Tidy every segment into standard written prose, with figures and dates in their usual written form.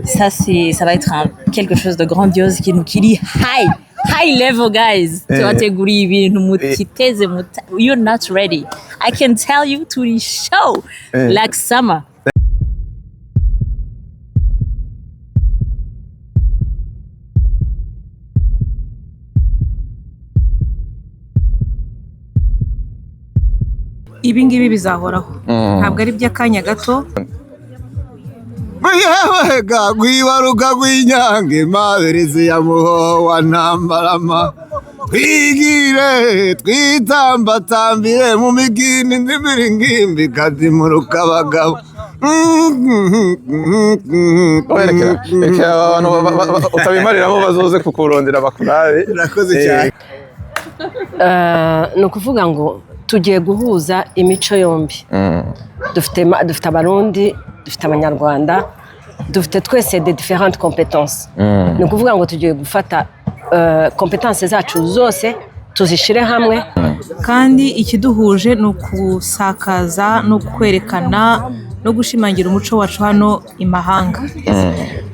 Ça, c'est, ça va être quelque chose de grandiose ikintu kiri high, high level, guys. Tubateguriye ibintu mutiteze, you're not ready. I can tell you, turi show like summer. Ibi ngibi bizahoraho, ntabwo ari iby'akanya gato. Yewega rwibaruka rw'inyange, mabirizi ya muhowa, ntambarama, twigire twitambatambire mu migini n'imiringimbi kazimuruka abagabo. Rekera rekera abantu utabimariramo bazoze kukurondera bakurabe. Urakoze cyane. Ni ukuvuga ngo tugiye guhuza imico yombi. Dufite Abarundi, dufite Abanyarwanda, dufite twese de différentes compétences. Ni ukuvuga ngo tugiye gufata compétences zacu zose tuzishyire hamwe. Kandi ikiduhuje ni ukusakaza no kwerekana no gushimangira umuco wacu hano i mahanga,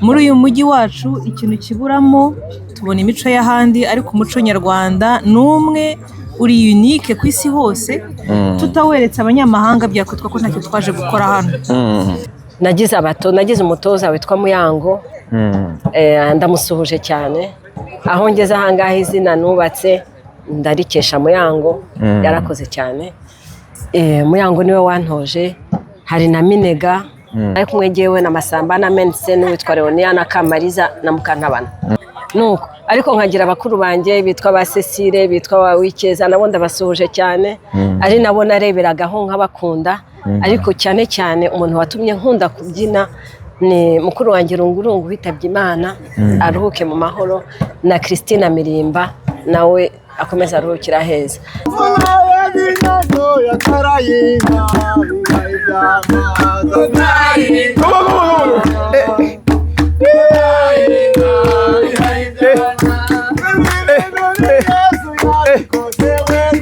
muri uyu mujyi wacu. Ikintu kiburamo, tubona imico y'ahandi, ariko umuco nyarwanda ni umwe uri unique ku isi hose. Tutaweretse abanyamahanga byakwitwa ko ntacyo twaje gukora hano. Nagize umutoza witwa Muyango, ndamusuhuje cyane. Aho ngeze ahangaha, izina nubatse ndarikesha Muyango, yarakoze cyane. Muyango niwe wantoje. Hari na Minega ari kumwe ngewe na Masamba na Mense n'uwitwa Leonia na Kamariza na Mukantabana. Nuko ariko nkagira abakuru banjye bitwa ba Cecile, bitwa ba Wikeza, nabo ndabasuhuje cyane, ari nabo nareberagaho nkabakunda. Ariko cyane cyane umuntu watumye nkunda kubyina ni mukuru wanjye Rungurungu witabye Imana, aruhuke mu mahoro, na Christina Mirimba, nawe akomeza aruhukira heza. Guma, guma,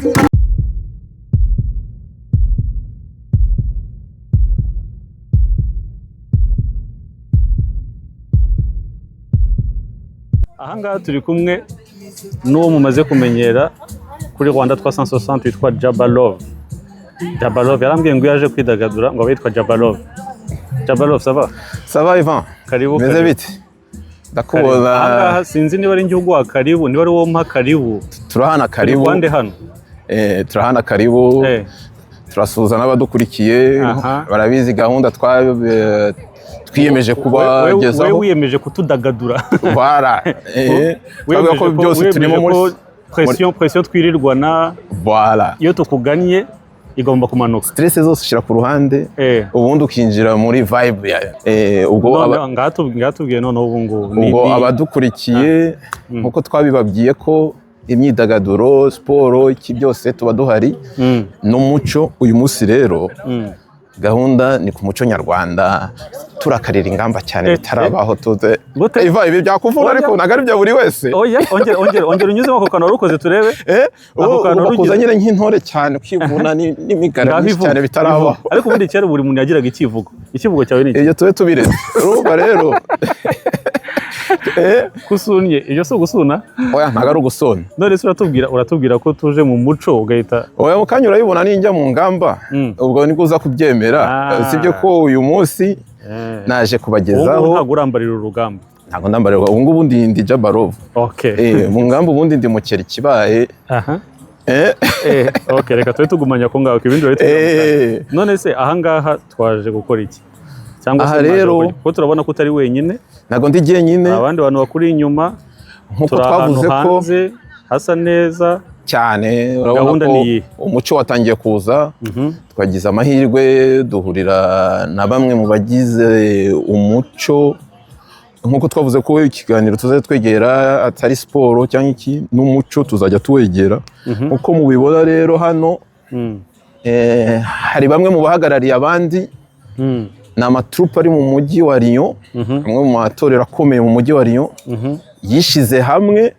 guma. Ahangaha turi kumwe n'uwo mumaze kumenyera kuri Rwanda 360 witwa Jabalove. Jabalove yarambwiye ngo iyo aje kwidagadura ngo aba yitwa Jabalove. Jabalove, ça va? Ça va, Ivan? Karibu. Meze Karibu. bite? Karibu. Ndakubona. Ahangaha sinzi niba ari njye uguha karibu, niba ari wowe umpa karibu. Turahana Turi karibu. kwande hano? Turahana karibu. Turasuhuza n'abadukurikiye. Barabizi gahunda twiyemeje Wewe kubagezaho. wiyemeje kutudagadura. Voilà. Twavuga ko byose turimo Wiyemeje muri ko pression twirirwana, Voilà. iyo tukugannye igomba kumanuka. Stress zose ushyira ku ruhande, ubundi ukinjira muri vibe ya ubwo None ngatubwiye noneho ubu ngubu ubwo abadukurikiye, nkuko twabibabwiye ko imyidagaduro, siporo, iki byose tuba duhari n'umuco. Uyu munsi rero gahunda ni ku muco nyarwanda, turakarira ingamba cyane bitarabaho tuze. Gute? Iva ibi byakuvura, Oya. ariko ntabwo ari bya buri wese. Oya, ongera, ongera, ongera unyuzemo ako kantu wari ukoze turebe. Ako ubu kantu wari bakuza ugize. nyine nk'intore cyane, ukivuna n'imigara Ngaho myinshi ivuga, cyane bitarabaho. ivuga. Ariko ubundi kera buri muntu yagiraga ikivugo. Ikivugo cyawe ni iki? Ibyo tube tubiretse. Urumva rero Kusunye, ibyo si ugusuna? Oya, ntabwo ari ugusona. None se uratubwira ko tuje mu muco ugahita Oya, mu kanya urabibona ninjya mu ngamba. Ubwo nibwo uza kubyemera. Sibyo ko uyu munsi naje Ubu ngubu kubagezaho. ntabwo urambarira urugamba? Ntabwo ndambarirwa ubu ngubu, ndi Jabarov. Mu ngamba ubundi ndi mukeri kibaye. Okay, reka tube tugumanya ko ngaho, ibindi bari. None se ahangaha twaje gukora iki? Cyangwa se Aha mwaje rero gukora iki? Kuko turabona ko utari wenyine. Ntabwo ndi jyenyine. Abandi bantu bakuri inyuma. Nkuko Turi ahantu twavuze ko hanze hasa neza. cyane, urabona Gahunda ko ni iyihe? umuco watangiye kuza. Twagize amahirwe duhurira na bamwe mu bagize umuco. Nkuko twavuze ko ikiganiro tuzajya twegera atari siporo cyangwa iki, n'umuco tuzajya tuwegera. Nkuko mubibona rero hano, hari bamwe mu bahagarariye abandi. Ni amatrupe ari mu mujyi wa Lyon, amwe mu matorero akomeye mu mujyi wa Lyon yishize hamwe,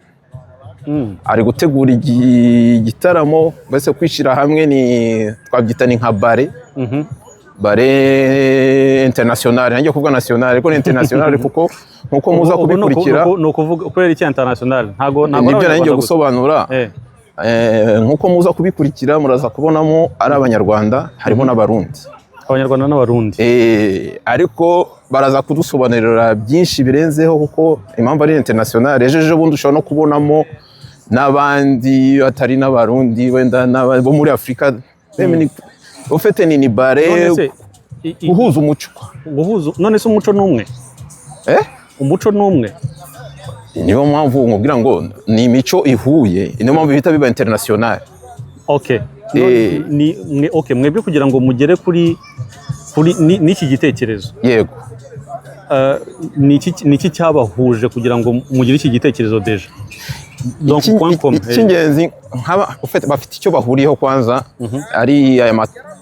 ari gutegura igitaramo. Mbese kwishyira hamwe ni twabyita ni nka bare. Ballet international, nanjye kuvuga national ariko ni international, kuko nkuko muza Ubwo kubikurikira. Ni ukuvuga kubera iki international? Ntago ari Nibyo nanjye Abanyarwanda gusa. gusobanura. Nkuko muza kubikurikira, muraza kubonamo ari Abanyarwanda, harimo n'Abarundi. Abanyarwanda n'Abarundi. Ariko baraza kudusobanurira byinshi birenzeho, kuko impamvu ari international, ejo bundi ushobora no kubonamo n'abandi batari n'Abarundi, wenda bo muri Afurika. Ufite ni ballet None se guhuza umuco. Guhuza, none se umuco ni umwe? Eh? Umuco ni umwe. Niyo mpamvu nkubwira ngo ni imico ihuye, niyo mpamvu bihita biba international. Okay. Ni mwe, okay, mwebwe kugira ngo mugere kuri n'iki gitekerezo, ni iki cyabahuje kugira ngo mugire iki gitekerezo déjà? Donc point commun. Icy'ingenzi nk'aba bafite icyo bahuriyeho kwanza, ari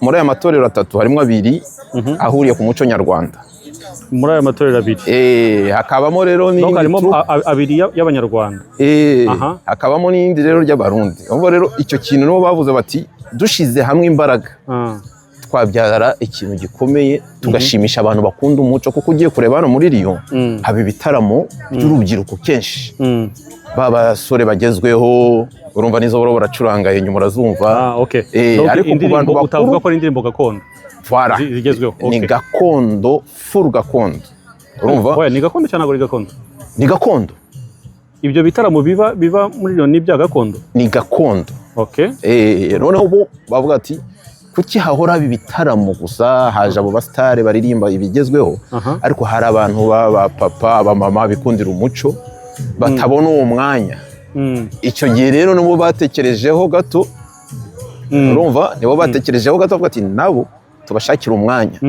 muri aya matorero atatu harimo abiri ahuriye ku muco nyarwanda. Muri aya matorero abiri. Hakabamo rero Donc n'iyindi harimo troupe, abiri y'Abanyarwanda. Hakabamo n'iyindi rero ry'Abarundi. Urumva rero icyo kintu nibo bavuze bati dushize hamwe imbaraga twabyara ikintu gikomeye, tugashimisha abantu bakunda umuco, kuko ugiye kureba hano muri Lyon haba ibitaramo by'urubyiruko kenshi, ba basore bagezweho, urumva nizo baba baracuranga inyuma, urazumva. Ah, okay. Donc Ariko ku indirimbo bantu bakuru utavuga ko ari indirimbo gakondo Voilà. zigezweho. Ni gakondo, full gakondo, urumva. Oya, ni gakondo cyangwa ntabwo ari gakondo? Ni gakondo. Ibyo bitaramo biba muri Lyon ni ibya gakondo? Ni gakondo. Noneho bo bavuga ati kuki hahora haba ibitaramo gusa, haje abo basitare baririmba ibigezweho, ariko hari abantu b'aba papa, abamama bikundira umuco batabona uwo mwanya. Icyo gihe rero nibo batekerejeho gato, urumva nibo batekerejeho gato, bavuga ati nabo tubashakire umwanya,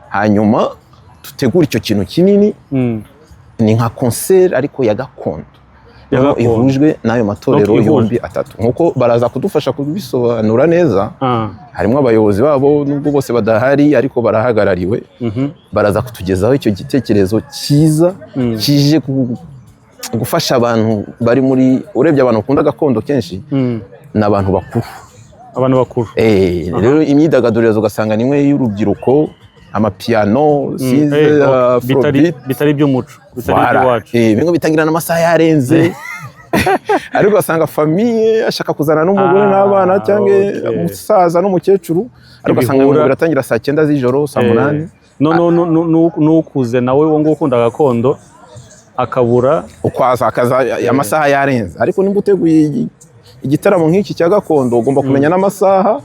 hanyuma dutegure icyo kintu kinini. Ni nka concert ariko ya gakondo. Ya Noneho gakondo. ihujwe n'ayo matorero Donc ihuje. yombi atatu, nkuko baraza kudufasha kubisobanura neza. Harimo abayobozi babo, nubwo bose badahari ariko barahagarariwe. Baraza kutugezaho icyo gitekerezo cyiza kije gufasha abantu bari muri, urebye abantu bakunda gakondo kenshi ni abantu bakuru. Abantu bakuru. Rero imyidagaduro ugasanga ni imwe y'urubyiruko, amapiano, sinzi, Okay. afrobeat. Bitari iby'umuco, bitari Voilà. iby'iwacu. Bimwe bitangira n'amasaha yarenze, ariko ugasanga famille ashaka kuzana n'umugore n'abana cyangwa umusaza n'umukecuru, ariko ugasanga Ntibihura. ibintu biratangira saa 9 z'ijoro, saa 8. No, n'ukuze nawe wo nguwo ukunda gakondo akabura. Ukwaza akaza amasaha yarenze. Ariko nimba uteguye igitaramo nk'iki cya gakondo, ugomba kumenya n'amasaha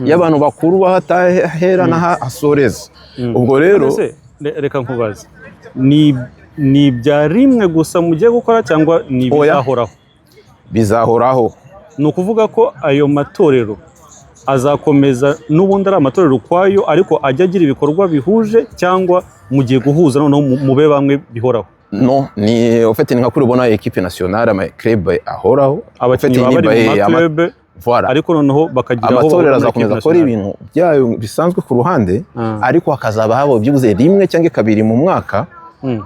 y'abantu bakuru, aho atahera n'aho asoreza. Ubwo rero None se, reka nkubaze, ni ibya rimwe gusa mugiye gukora cyangwa ni Oya. ibizahoraho? Bizahoraho. Ni ukuvuga ko ayo matorero azakomeza n'ubundi ari amatorero ukwayo, ariko ajya agira ibikorwa bihuje, cyangwa mugiye guhuza noneho mube bamwe bihoraho? No, ni ufite, ni nka kuri ubona équipe nationale, ama club ahoraho. Abakinnyi Ufite baba bari mu ni ma club, Voilà. ariko noneho bakagira aho Amatorero bahurira muri azakomeza équipe akora nationale. ibintu byayo bisanzwe ku ruhande, ariko hakazaba haba byibuze rimwe cyangwa kabiri mu mwaka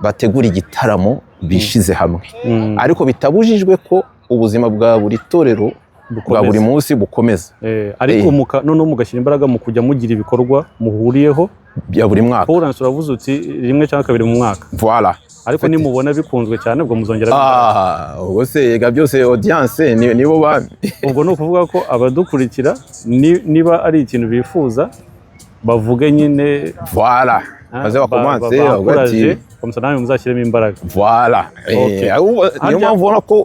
bategura igitaramo bishize hamwe, ariko bitabujijwe ko ubuzima bwa buri torero bwa Bukomeza. buri munsi bukomeza. Ariko noneho mugashyira imbaraga mu kujya mugira ibikorwa muhuriyeho bya buri mwaka. Florence, uravuze uti rimwe cyangwa kabiri mu mwaka. Voilà. Ariko nimubona bikunzwe cyane, ubwo muzongera. Ah, ubwo se ega byose audience nibo bami. Ubwo ni ukuvuga ko abadukurikira niba ari ikintu bifuza bavuge nyine. Voilà, maze bakomanse bavuga ati bakoraje comme namwe muzashyiremo imbaraga. Voilà. Ahubwo niyo mpamvu ubona ko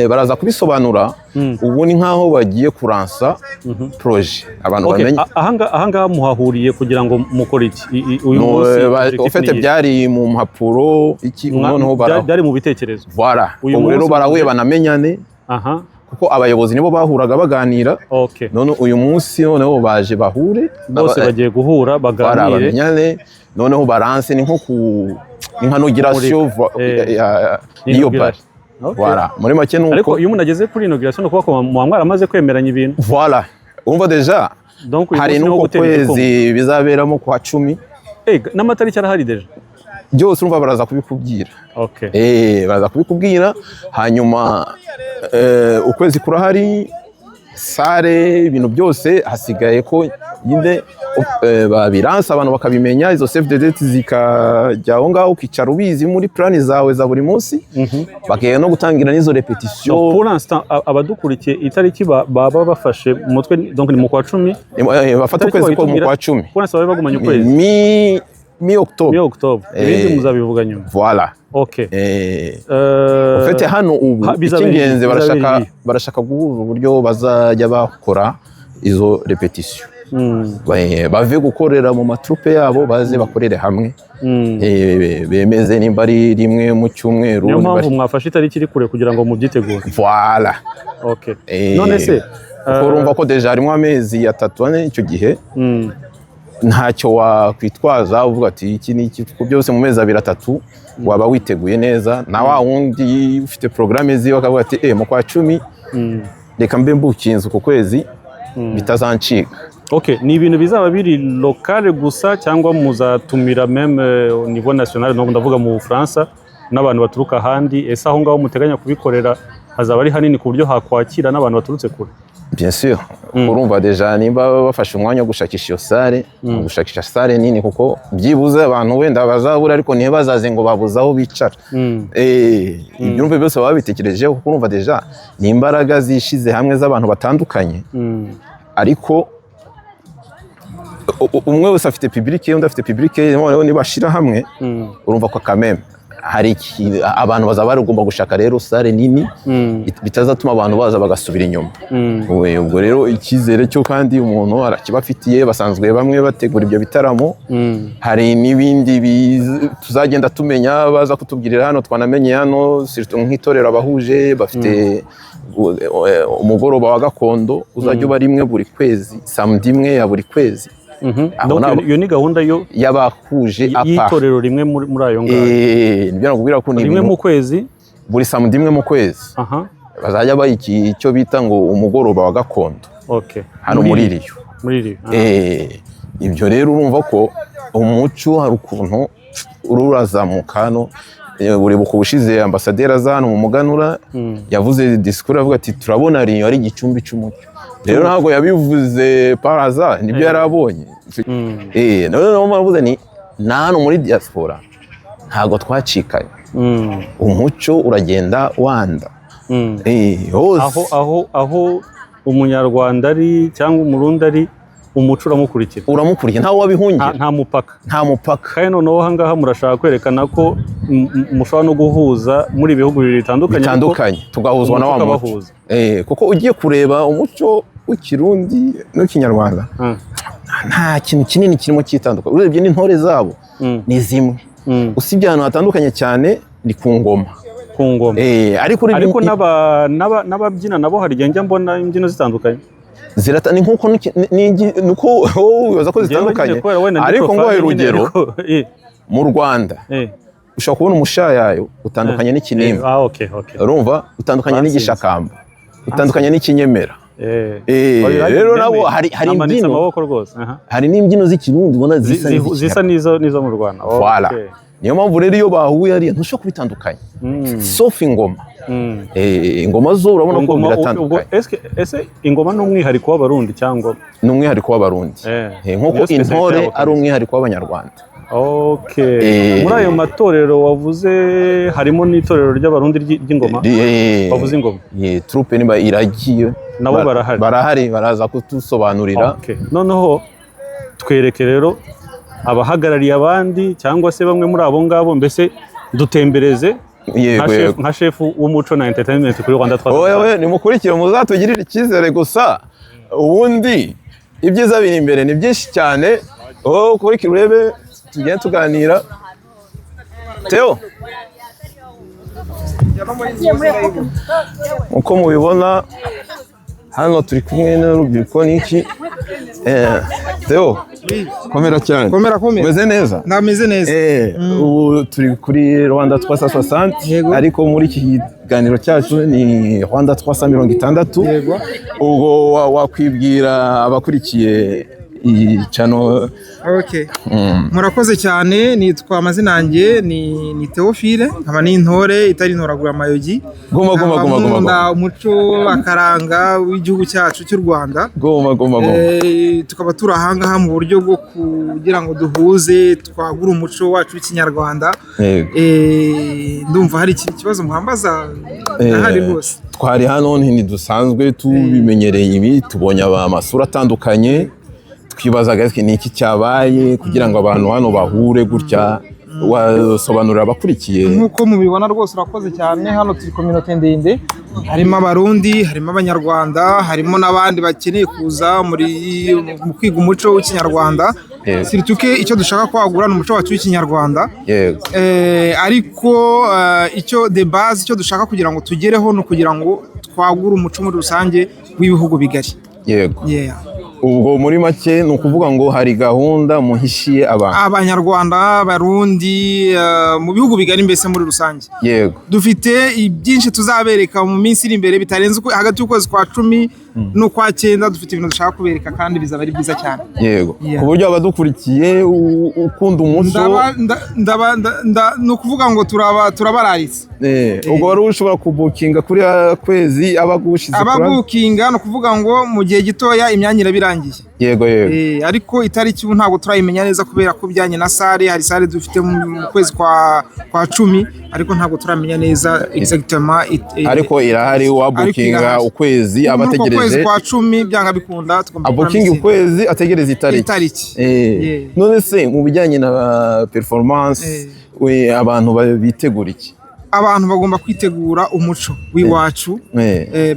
baraza kubisobanura. Ubu ni nk'aho bagiye kuransa projet, abantu bamenye. Ahangaha muhahuriye kugira ngo mukore iki? Uyu No, munsi objectif ufite ni iyihe? byari mu mpapuro iki, noneho bara Byari mu bitekerezo. Voilà. Uyu Ubu rero munsi barahuye banamenyane, kuko abayobozi nibo bahuraga baganira. None uyu munsi noneho baje bahure. Bose bagiye guhura Voilà, baganire. bamenyane, noneho baranse, ni nko ku ni nka inauguration y'iyo bar. Voilà, muri make ni Ariko uko. iyo umuntu ageze kuri inauguration, ni ukuvuga ko muba mwaramaze kwemeranya ibintu. Voilà, urumva déjà Donc uyu hari munsi ni wo n'uko gutera igikumwe. kwezi bizaberamo, kwa 10. N'amatariki arahari déjà? Byose urumva baraza kubikubwira. Baraza kubikubwira, hanyuma ukwezi kurahari, salle, ibintu byose, hasigaye ko Nyine babiransa abantu bakabimenya, izo save the date zikajya aho ngaho, ukicara ubizi muri plan zawe za buri munsi, bakiga no gutangira n'izo répétition. Donc, pour l'instant, abadukurikiye, itariki baba bafashe mu mutwe, donc ni mu kwa 10. Bafata Itariki ukwezi ko mu wayitubwira? kwa 10. Pour l'instant, bari bagumanye ukwezi. Mi octobre. Mi octobre. Ibindi muzabivuga nyuma. Voilà. Okay. En fait, hano ubu icy'ingenzi bizabera barashaka ibihe? barashaka guhuza uburyo bazajya bakora izo répétition, bave gukorera mu ma troupe yabo, baze bakorere hamwe. Bemeze nimba ari rimwe mu cyumweru, Niyo nimba mpamvu mwafashe itariki iri kure kugira ngo mubyitegure. Voilà. Okay. None se Kuko urumva ko déjà harimo amezi 3, 4, icyo gihe ntacyo wakwitwaza uvuga ati iki n'iki, kuko byose mu mezi 2, 3 waba witeguye neza, na wa wundi ufite porogaramu ziwe akavuga ati mu kwa 10 reka mbe mbukinze uku kwezi bitazancika. Okay, ni ibintu bizaba biri local gusa cyangwa muzatumira même au niveau national, donc ndavuga mu Bufaransa n'abantu baturuka ahandi? Ese aho ngaho muteganya kubikorera hazaba ari hanini ku buryo hakwakira n'abantu baturutse kure? Bien sûr. Urumva déjà nimba bafashe umwanya wo gushakisha iyo salle, gushakisha salle nini, kuko byibuze abantu wenda bazabura, ariko ntibazaze ngo babuze aho bicara. Ibyo urumva byose baba babitekerejeho, kuko urumva déjà ni imbaraga zishize hamwe z'abantu batandukanye, ariko umwe wese afite public ye, undi afite public ye, noneho nibashira hamwe urumva ko kameme hari abantu bazaba bagomba gushaka rero salle nini bitazatuma abantu baza bagasubira inyuma. Ubwo rero icyizere cyo kandi umuntu arakibafitiye, basanzwe bamwe bategura ibyo bitaramo. Hari n'ibindi tuzagenda tumenya, baza kutubwirira hano, twanamenye hano, surtout nk'itorero Abahuje bafite umugoroba wa gakondo uzajya uba rimwe buri kwezi, samedi imwe ya buri kwezi. Aho Donc iyo ni gahunda yo y'Abahuje apa y'itorero rimwe muri ayo ngayo? Nibyo nakubwira ko ni Rimwe ibintu mu kwezi? Buri samedi imwe mu kwezi bazajya bayiki icyo bita ngo umugoroba wa gakondo hano muri Riyo. Muri Riyo. Ibyo rero urumva ko umuco hari ukuntu urazamuka hano. Uribuka ubushize ambasaderi aza hano mu muganura, yavuze disikuru avuga ati turabona Riyo ari igicumbi cy'umuco. Rero ntabwo yabivuze par hasard, nibyo yari abonye. Noneho mpamvu ni na hano muri diaspora ntabwo twacikanye, umuco uragenda wanda hose. Aho umunyarwanda ari cyangwa umurundi ari, umuco uramukurikira. Uramukurikira, ntawe wabihungira. Nta mupaka. Nta mupaka. Kandi noneho aha ngaha murashaka kwerekana ko mushobora no guhuza muri ibihugu bibiri bitandukanye, ariko bitandukanye, tugahuzwa na wa umuco muco. ukabahuza. Kuko ugiye kureba umuco w'Ikirundi n'Ikinyarwanda, nta kintu kinini kirimo cyitandukanye. Urebye n'intore zabo ni zimwe, usibye ahantu hatandukanye cyane ni ku ngoma. Ku ngoma. Ariko urebye Ariko n'ababyina nabo hari igihe njya mbona imbyino zitandukanye. Ni nkuko nuko wowe wibaza ko Njyewe nyine zitandukanye, kubera wenda ndi ariko profane nguhaye nyine, urugero, ariko, mu Rwanda ushobora kubona umushayayo utandukanye n'ikinimba. Ah, okay. Urumva utandukanye Batsinze. n'igishakamba, utandukanye n'ikinyemera. Oya, Rero ndemeye. nabo hari Namanitse imbyino amaboko rwose, aha. Hari n'imbyino z'Ikirundi ubona zisa Zisa n'iz'ikinyarwanda. n'izo mu Rwanda. Voilà. Niyo mpamvu rero iyo bahuye hariya ntushobora kubitandukanya, sauf ingoma. Ingoma zo urabona ko Ingoma, ubwo biratandukanye. Ese ingoma ni umwihariko w'Abarundi cyangwa? Ni umwihariko w'Abarundi. Nk'uko Niyo spécialité intore yabo ari kabisa. umwihariko w'Abanyarwanda. Muri ayo matorero wavuze harimo n'itorero ry'Abarundi ry'ingoma? Bavuza ingoma. Troupe niba iragiye. Nabo barahari. Barahari, baraza kudusobanurira. Okay. Noneho twereke rero abahagarariye abandi cyangwa se bamwe muri abo ngabo, mbese dutembereze Yego, yego. nka chef w'umuco na entertainment kuri Rwanda 3. Oya we, nimukurikire, muzatugirire icyizere gusa, ubundi ibyiza biri imbere ni byinshi cyane. Wowe ukurikire urebe, tugende tuganira. Theo, uko mubibona hano turi kumwe n'urubyiruko n'iki. Theo, komera cyane. Komera, komera. Umeze neza? Ndameze neza. Ubu turi kuri Rwanda 360, Yego. ariko muri iki kiganiro cyacu ni Rwanda 360. Yego. Ubwo wakwibwira abakurikiye Iyi channel. Okay. Murakoze cyane. Nitwa, amazina yanjye ni Theophile, nkaba n'intore itari intoragura amayogi. Guma guma Nkaba guma guma. nkunda Guma. umuco akaranga w'igihugu cyacu cy'u Rwanda. Guma guma guma. Tukaba turi ahangaha mu buryo bwo kugira ngo duhuze, twagure umuco wacu w'Ikinyarwanda. Ndumva hari ikindi kibazo muhambaza, ndahari rwose. Twari hano ntidusanzwe tubimenyereye ibi, tubonye amasura atandukanye, twibazaga ese ni iki cyabaye kugira ngo abantu hano bahure gutya? Wasobanurira abakurikiye? Nk'uko mubibona rwose, urakoze cyane. Hano turi communauté ndende, harimo Abarundi, harimo Abanyarwanda, harimo n'abandi bakeneye kuza mu kwiga umuco w'Ikinyarwanda. Surtout que icyo dushaka kwagura ni umuco wacu w'Ikinyarwanda. Ariko icyo de base, icyo dushaka kugira ngo tugereho, ni ukugira ngo twagure umuco muri rusange w'ibihugu bigari. Yeah. Ubwo muri make ni ukuvuga ngo hari gahunda muhishiye abantu. Abanyarwanda, Abarundi, mu bihugu bigari mbese muri rusange. Dufite byinshi tuzabereka mu minsi iri imbere, bitarenze hagati y'ukwezi kwa 10 n'ukwa 9. Dufite ibintu dushaka kubereka kandi bizaba ari byiza cyane. Ku buryo abadukurikiye, ukunda umuco, Ndaba ndaba ni ukuvuga ngo turabararitse. Ubwo wari ushobora kubukinga kuri ya kwezi aba agushize kuri Ababukinga, ni ukuvuga ngo mu gihe gitoya imyanya iraba irangiye. yego yego Ariko itariki ubu ntabwo turayimenya neza kubera ko bijyanye na salle. Hari salle dufite mu kwezi kwa 10, ariko ntabwo turamenya neza exactement Ariko irahari, wabukinga Irahari. ukwezi aba Muri uko kwezi ategereje kwa 10 byanga bikunda tugomba abukinga gukoramo ukwezi, ategereza itariki. Itariki. Yeah. None se mu bijyanye na performance, we abantu bitegura iki? Abantu bagomba kwitegura umuco w'iwacu,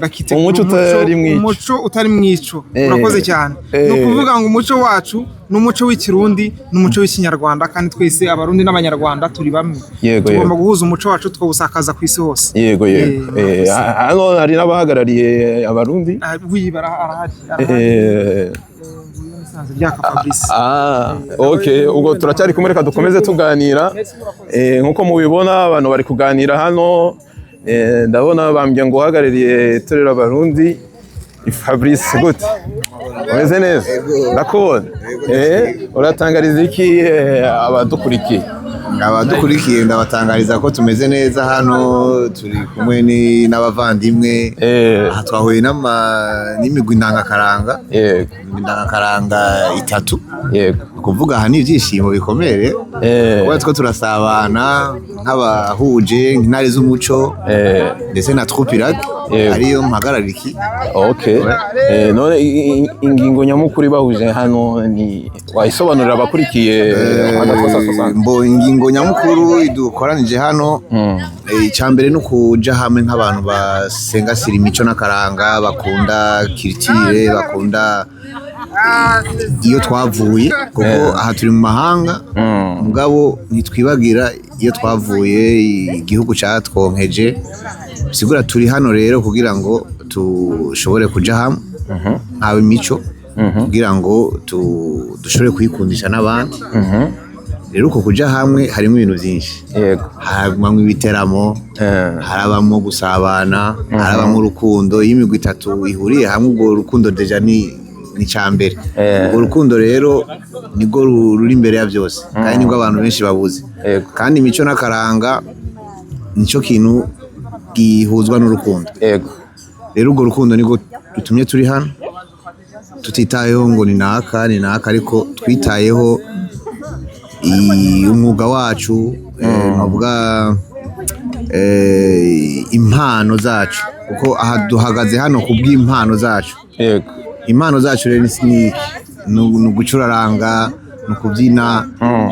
bakitegura Umuco utari mwico. Umuco utari mwico. Urakoze cyane. Ni ukuvuga ngo umuco wacu ni umuco w'Ikirundi n'umuco w'Ikinyarwanda, kandi twese Abarundi n'Abanyarwanda turi bamwe. Tugomba guhuza umuco wacu, tukawusakaza ku isi hose. yego yego Hano hari n'abahagarariye Abarundi. Ah, oui, arahari, arahari. Ryaka Fabrice. Ah, okay, ubwo turacyari kumwe, reka dukomeze tuganira. Nkuko mubibona, abantu bari kuganira hano. Ndabona bambwiye ngo uhagarariye itorero Abarundi ni Fabrice. Gute? Umeze neza? Ndakubona. Uratangariza iki abadukurikiye? Abadukurikiye ndabatangariza ko tumeze neza hano, turi kumwe n'abavandimwe. Aha twahuye n'imigwi ndangakaranga, imigwi ndangakaranga itatu. Ni ukuvuga aha ni ibyishimo bikomeye, kuba two turasabana nk'abahuje intare z'umuco ndetse na troupe Iraq, ariyo mpagarariki. Okay. None ingingo nyamukuru ibahuje hano ni wayisobanurira abakurikiye Rwanda 360? Mbo ingingo nyamukuru idukoranije hano, icya mbere ni ukuja hamwe nk'abantu basengasira imico n'akaranga, bakunda culture, bakunda iyo twavuye, kuko aha turi mu mahanga, mugabo ntitwibagira iyo twavuye, igihugu cyatwonkeje. Bisigura turi hano rero kugira ngo dushobore kuja hamwe nkaba imico, kugira ngo dushobore kuyikundisha n'abandi. Rero uko kuja hamwe harimo ibintu byinshi, harabamwo ibiteramo, harabamwo gusabana, harabamwo urukundo. Iyo imigwi itatu ihuriye hamwe, ubwo rukundo déjà ni icya mbere. Urwo rukundo rero nirwo ruri imbere ya byose, kandi nibwo abantu benshi babuze. Kandi imico n'akaranga nicyo kintu gihuzwa n'urukundo. Rero urwo rukundo nirwo rutumye turi hano, tutitayeho ngo ni naka ni naka, ariko twitayeho umwuga wacu, novuga impano zacu, kuko aha duhagaze hano ku bw'impano zacu. Impano zacu rero ni iki? Ni ugucuraranga, ni ukubyina,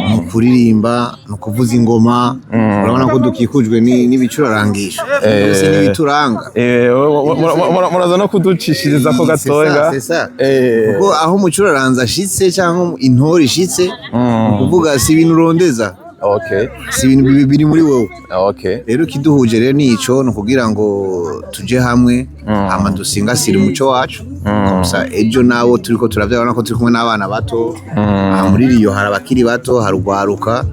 ni ukuririmba, ni ukuvuza ingoma. Urabona ko dukikujwe n'ibicurarangisho byose n'ibituranga. Muraza no kuducishiriza ko gatoya. C'est ça. Kuko aho umucuraranzi ashitse cyangwa intore ishitse, ni ukuvuga si ibintu urondeza, si ibintu biri muri wowe. Rero ikiduhuje rero ni ico, ni ukugira ngo tuje hamwe, hama dusingasire umuco wacu. Gusa ejo nabo turiko turavyabona ko turi kumwe n'abana bato. Aha muri Riyo hari abakiri bato, hari urwaruka.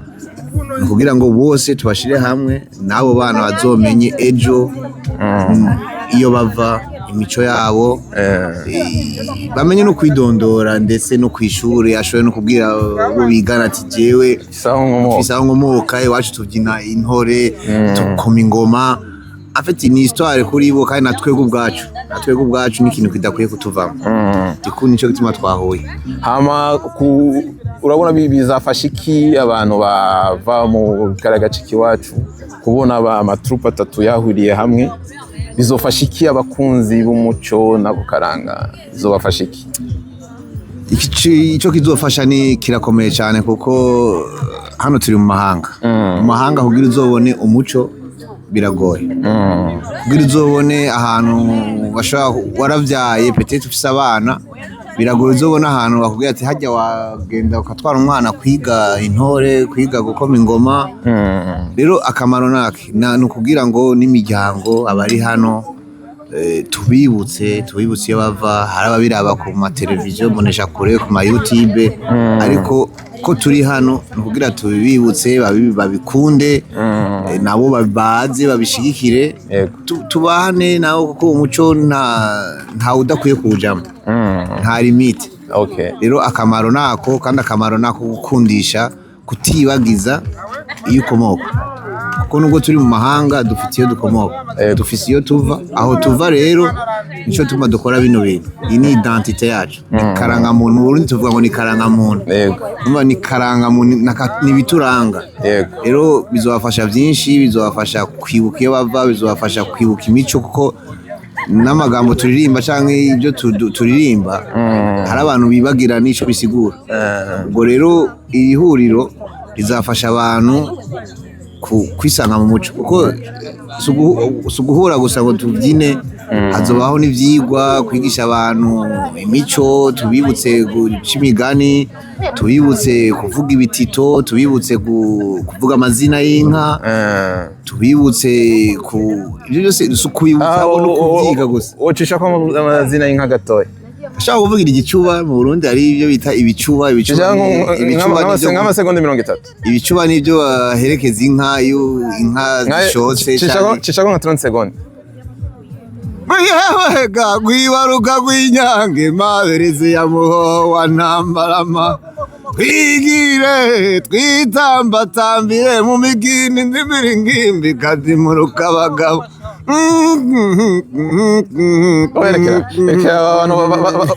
Ni ukugira ngo bose tubashire hamwe, n'abo bana bazomenye ejo iyo bava. Imico yabo, bamenye no kwidondora, ndetse no kw'ishuri ashobore no kubwira abo bigana ati: "Jewe Isaho nkomoka." Mfise aho nkomoka, iwacu tubyina intore, tukoma ingoma. En fait, ni histoire kuri bo, kandi na twebwe ubwacu ni ikintu kidakwiye kutuvamo. Diku nico gituma twahuye. Hama urabona bizafasha iki abantu bava mu kariya gace k'iwacu kubona ama troupes atatu yahuriye hamwe? Bizofasha iki abakunzi b'umuco nako karanga? Bizobafasha iki? Ico kizofasha ni kirakomeye cyane, kuko hano turi mu mahanga. Mu mahanga, kugira uzobone umuco biragoye, kugira uzobone ahantu bashobora waravyaye, peut-être ufise abana, biragoye uzobona ahantu bakubwira ati hajya wagenda ukatwara umwana kwiga intore, kwiga gukoma ingoma. Rero akamaro nake ni ukugira ngo n'imiryango abari hano, tubibutse iyo bava. Hari ababiraba ku mateleviziyo, mbonesha kure, ku ma YouTube, ariko ko turi hano ni ukugira tubibutse, babikunde, nabo baze babishigikire. Tubane nabo, kuko umuco nta udakwiye kuwujamo, nta limite. Rero akamaro nako, kandi akamaro nako gukundisha, kutibagiza iyo ukomoka, kuko nubwo turi mu mahanga dufite iyo dukomoka, dufise iyo tuva. Aho tuva rero nico tuma dukora bino bintu. Iyi ni identité yacu, ni karangamuntu. Mu Burundi tuvuga ngo ni karangamuntu. Urumva, ni karangamuntu, ni ibituranga. Rero bizobafasha byinshi, bizobafasha kwibuka iyo bava, bizobafasha kwibuka imico, kuko n'amagambo turirimba canke ibyo turirimba hari abantu bibagira n'ico bisigura. Ubwo rero iri huriro rizafasha abantu kwisanga mu muco, kuko si uguhura gusa ngo tubyine, hazobaho n'ivyigwa, kwigisha abantu imico, tubibutse guca imigani, tubibutse kuvuga ibitito, tubibutse kuvuga amazina y'inka, tubibutse ku ibyo byose. Si ukubibutsa ahubwo no kubyiga gusa. Wocisha ko amazina y'inka gatoya? Ashaka kuvugira igicuba. Mu Burundi hari ibyo bita ibicuba. Ibicuba ibicuba Nk'amasegonda 30. Ibicuba nibyo baherekeza inka iyo inka zishotse. Cishako nka 30 secondes. Rwihebega rwibaruka rw'inyange, mabereze ya muhowa ntambarama, twigire twitambatambire mu migini n'imiringimbi kazimuruka abagabo. Werekera rekera abantu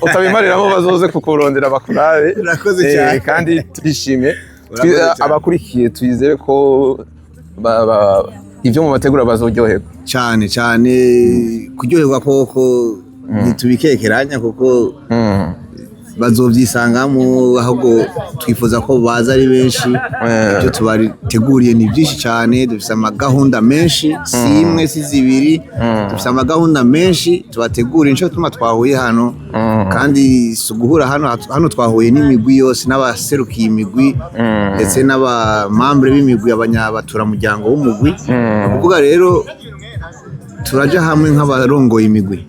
utabimariramo bazoze kukurondera bakurabe. Urakoze cyane. Kandi turishimye. Urakoze cyane. Abakurikiye twizere ko ibyo mu bategura bazoryoherwa. Cyane cyane, kuryoherwa koko ntitubikekeranya, kuko bazovyisangamo. Ahubwo twifuza ko baza ari benshi. Ibyo tubateguriye ni byinshi cyane, dufise amagahunda menshi, si imwe si zibiri, dufise amagahunda menshi tubateguriye. Nico gituma twahuye hano. Kandi si uguhura hano, hano twahuye n'imigwi yose, n'abaserukiye imigwi, ndetse n'aba membres b'imigwi, abanyabaturamuryango w'umugwi. Ni ukuvuga rero turaja hamwe nk'abarongoye imigwi,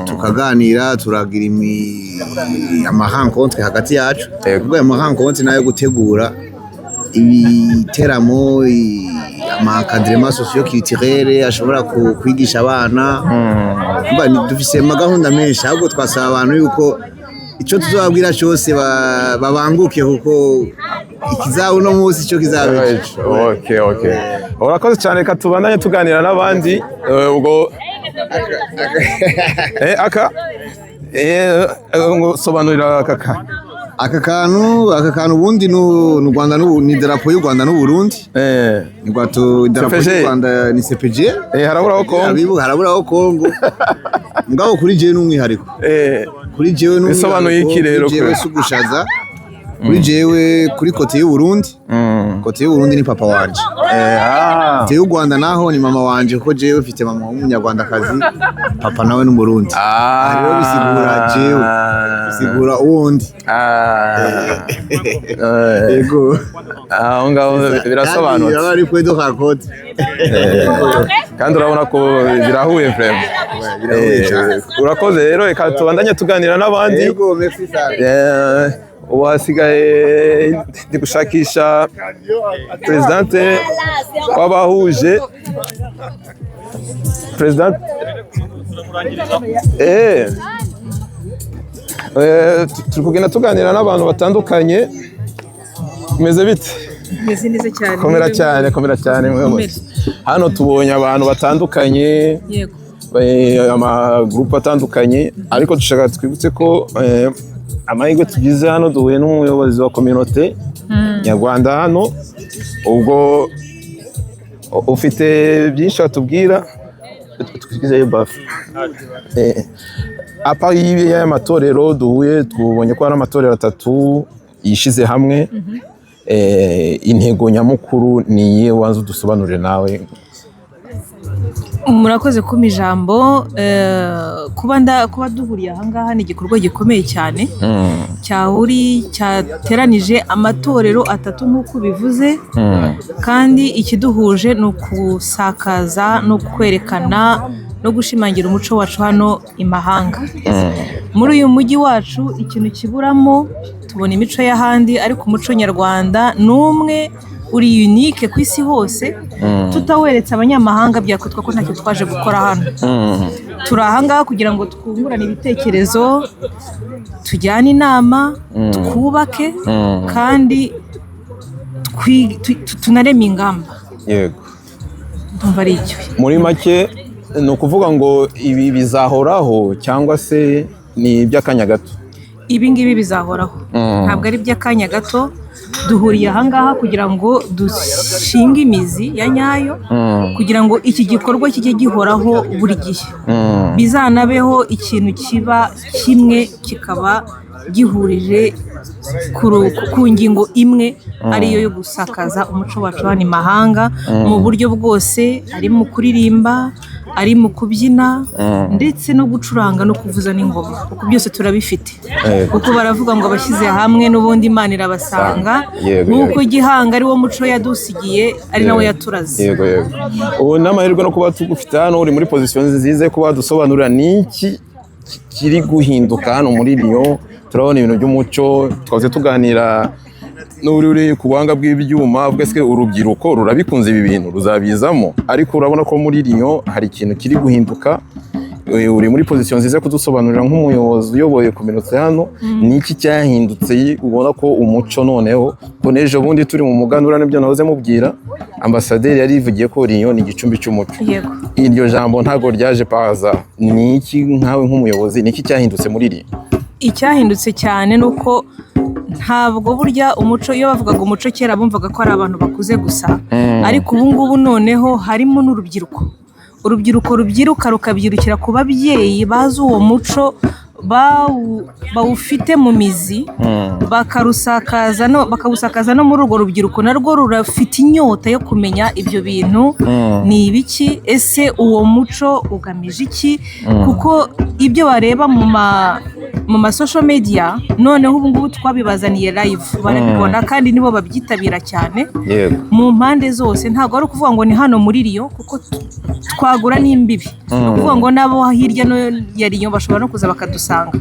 tukaganira, turagira ama rencontres hagati yacu. Ubwo ayo ma rencontres nayo gutegura ibiteramo, ama encadrement socio-culturel ashobora kwigisha abana. Umva, dufise amagahunda menshi. Ahubwo twasaba abantu yuko ico tuzobabwira cyose babanguke, kuko ikizaba uno munsi cyo kizaba ejo. Okay, urakoze cyane. Reka tubandanye tuganira n'abandi. Ubwo aka ngo sobanurira aka Aka kantu ubundi ni u Rwanda ni idarapo y'u Rwanda n'u Burundi. Ni rwato idarapo CPG. y'u Rwanda ni CPG. Haraburaho Kongo. Haraburaho Kongo. Mugabo kuri jewe n'umwihariko. Kuri jewe n'umwihariko. Bisobanuye iki rero? Kuri jewe si ugushaza. Kuri jewe, kuri côté y'u Burundi. Côté y'u Burundi ni papa wanje. Côté y'u Rwanda naho ni mama wanje, kuko jewe mfite mama w'umunyarwandakazi, papa nawe n'Umurundi. Rero bisigura jewe. Bisigura uwundi. Yego. Aho ngaho birasobanutse. Kandi ari kwe do raconte. Kandi urabona ko birahuye vraiment. Birahuye cyane. Urakoze rero, reka tubandanye tuganira n'abandi. Yego, merci sana. Ubu hasigaye ndi gushakisha présidente w'abahuje, présidente. Turi kugenda tuganira n'abantu batandukanye. Bimeze bite? Meze neza cyane. Komera cyane, komera cyane muyobozi. Hano tubonye abantu batandukanye, amagurupe atandukanye, ariko dushaka twibutse ko amahirwe tugize hano, duhuye n'umuyobozi wa communauté nyarwanda hano. Ubwo ufite byinshi watubwira. Twizeyo bafu à part y'aya matorero duhuye, tubonye ko hari amatorero atatu yishize hamwe. Intego nyamukuru ni iyihe? Wanza udusobanurire nawe. Murakoze kumpa ijambo. Kuba duhuriye ahangaha ni igikorwa gikomeye cyane cyateranije amatorero atatu nk'uko ubivuze, kandi ikiduhuje ni ukusakaza no kwerekana no gushimangira umuco wacu hano i mahanga. Muri uyu mujyi wacu ikintu kiburamo, tubona imico y'ahandi, ariko umuco nyarwanda ni umwe uri unique ku isi hose. Tutaweretse abanyamahanga byakwitwa ko ntacyo twaje gukora hano. Turi ahangaha kugira ngo twungurane ibitekerezo, tujyane inama, twubake kandi tunareme ingamba. Ndumva ari icyo. Muri make ni ukuvuga ngo ibi bizahoraho cyangwa se ni iby'akanya gato? Ibi ngibi bizahoraho, ntabwo ari iby'akanya gato. Duhuriye ahangaha kugira ngo dushinge imizi ya nyayo, kugira ngo iki gikorwa kijye gihoraho buri gihe, bizanabeho ikintu kiba kimwe, kikaba gihurije ku ngingo imwe, ariyo yo gusakaza umuco wacu hano i mahanga mu buryo bwose, ari mu kuririmba, ari mu kubyina, ndetse no gucuranga no kuvuza n'ingoma, kuko byose turabifite. Kuko baravuga ngo abashyize hamwe n'ubundi Imana irabasanga, nk'uko Gihanga ari wo muco yadusigiye, ari nawe yaturaze. Yego, ubu n'amahirwe no kuba tugufite hano, uri muri position nziza yo kuba wadusobanurira ni iki kiri guhinduka hano muri Lyon. Turabona ibintu by'umuco, twahoze tuganira n'uri uri ku buhanga bw'ibyuma, ubwo ese urubyiruko rurabikunze ibi bintu, ruzabizamo? Ariko urabona ko muri Lyon hari ikintu kiri guhinduka. Uri muri position nziza yo kudusobanurira nk'umuyobozi uyoboye communauté hano, ni iki cyahindutse ubona ko umuco noneho, ko n'ejo bundi turi mu muganura, nibyo nahoze mubwira, ambasaderi yarivugiye ko Lyon ni igicumbi cy'umuco. Iryo jambo ntabwo ryaje paza. Ni iki nkawe nk'umuyobozi, ni iki cyahindutse muri Lyon? Icyahindutse cyane ni uko ntabwo burya umuco, iyo bavugaga umuco kera bumvaga ko ari abantu bakuze gusa, ariko ubu ngubu noneho harimo n'urubyiruko. Urubyiruko rubyiruka rukabyirukira ku babyeyi bazi uwo muco, bawufite mu mizi, bakarusakaza no bakawusakaza no muri urwo rubyiruko, narwo rurafite inyota yo kumenya ibyo bintu ni ibiki, ese uwo muco ugamije iki? Kuko ibyo bareba mu ma social media, noneho ubu ngubu twabibazaniye live, barabibona kandi nibo babyitabira cyane mu mpande zose. Ntabwo ari ukuvuga ngo ni hano muri Lyon, kuko twagura n'imbibi, ni ukuvuga ngo n'abo hirya no ya Lyon bashobora no kuza bakadusanga.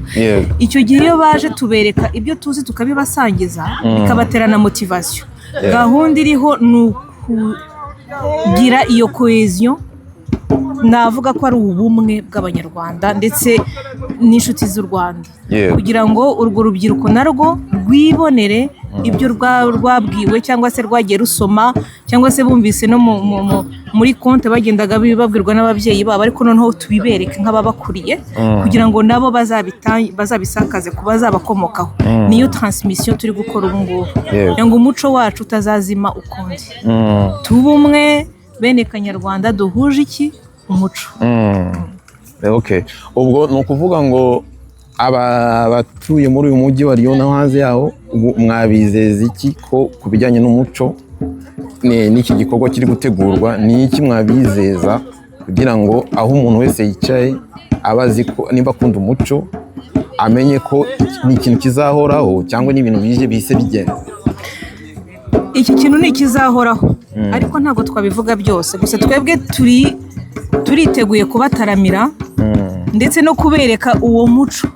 Icyo gihe iyo baje tubereka ibyo tuzi, tukabibasangiza, bikabatera na motivation. Gahunda iriho ni ukugira iyo cohesion, navuga ko ari ubumwe bw'Abanyarwanda ndetse n'inshuti z'u Rwanda, kugira ngo urwo rubyiruko narwo rwibonere ibyo rwabwiwe cyangwa se rwagiye rusoma cyangwa se bumvise no muri conte bagendaga babwirwa n'ababyeyi babo, ariko noneho tubibereke nk'ababakuriye kugira ngo nabo bazabisakaze ku bazabakomokaho. Niyo transmission turi gukora ubu ngubu, kugira ngo umuco wacu utazazima ukundi. Tube umwe, bene Kanyarwanda, duhuje iki? Umuco. Okay. Ubwo ni ukuvuga ngo aba batuye muri uyu mujyi wa Lyon no hanze yawo, ubu mwabizeza iki ko ku bijyanye n'umuco n'iki gikorwa kiri gutegurwa, ni iki mwabizeza kugira ngo aho umuntu wese yicaye aba azi ko niba akunda umuco amenye ko ni ikintu kizahoraho cyangwa ni ibintu bije bihise bigenda? Iki kintu ni ikizahoraho, ariko ntabwo twabivuga byose. Gusa twebwe turiteguye kubataramira ndetse no kubereka uwo muco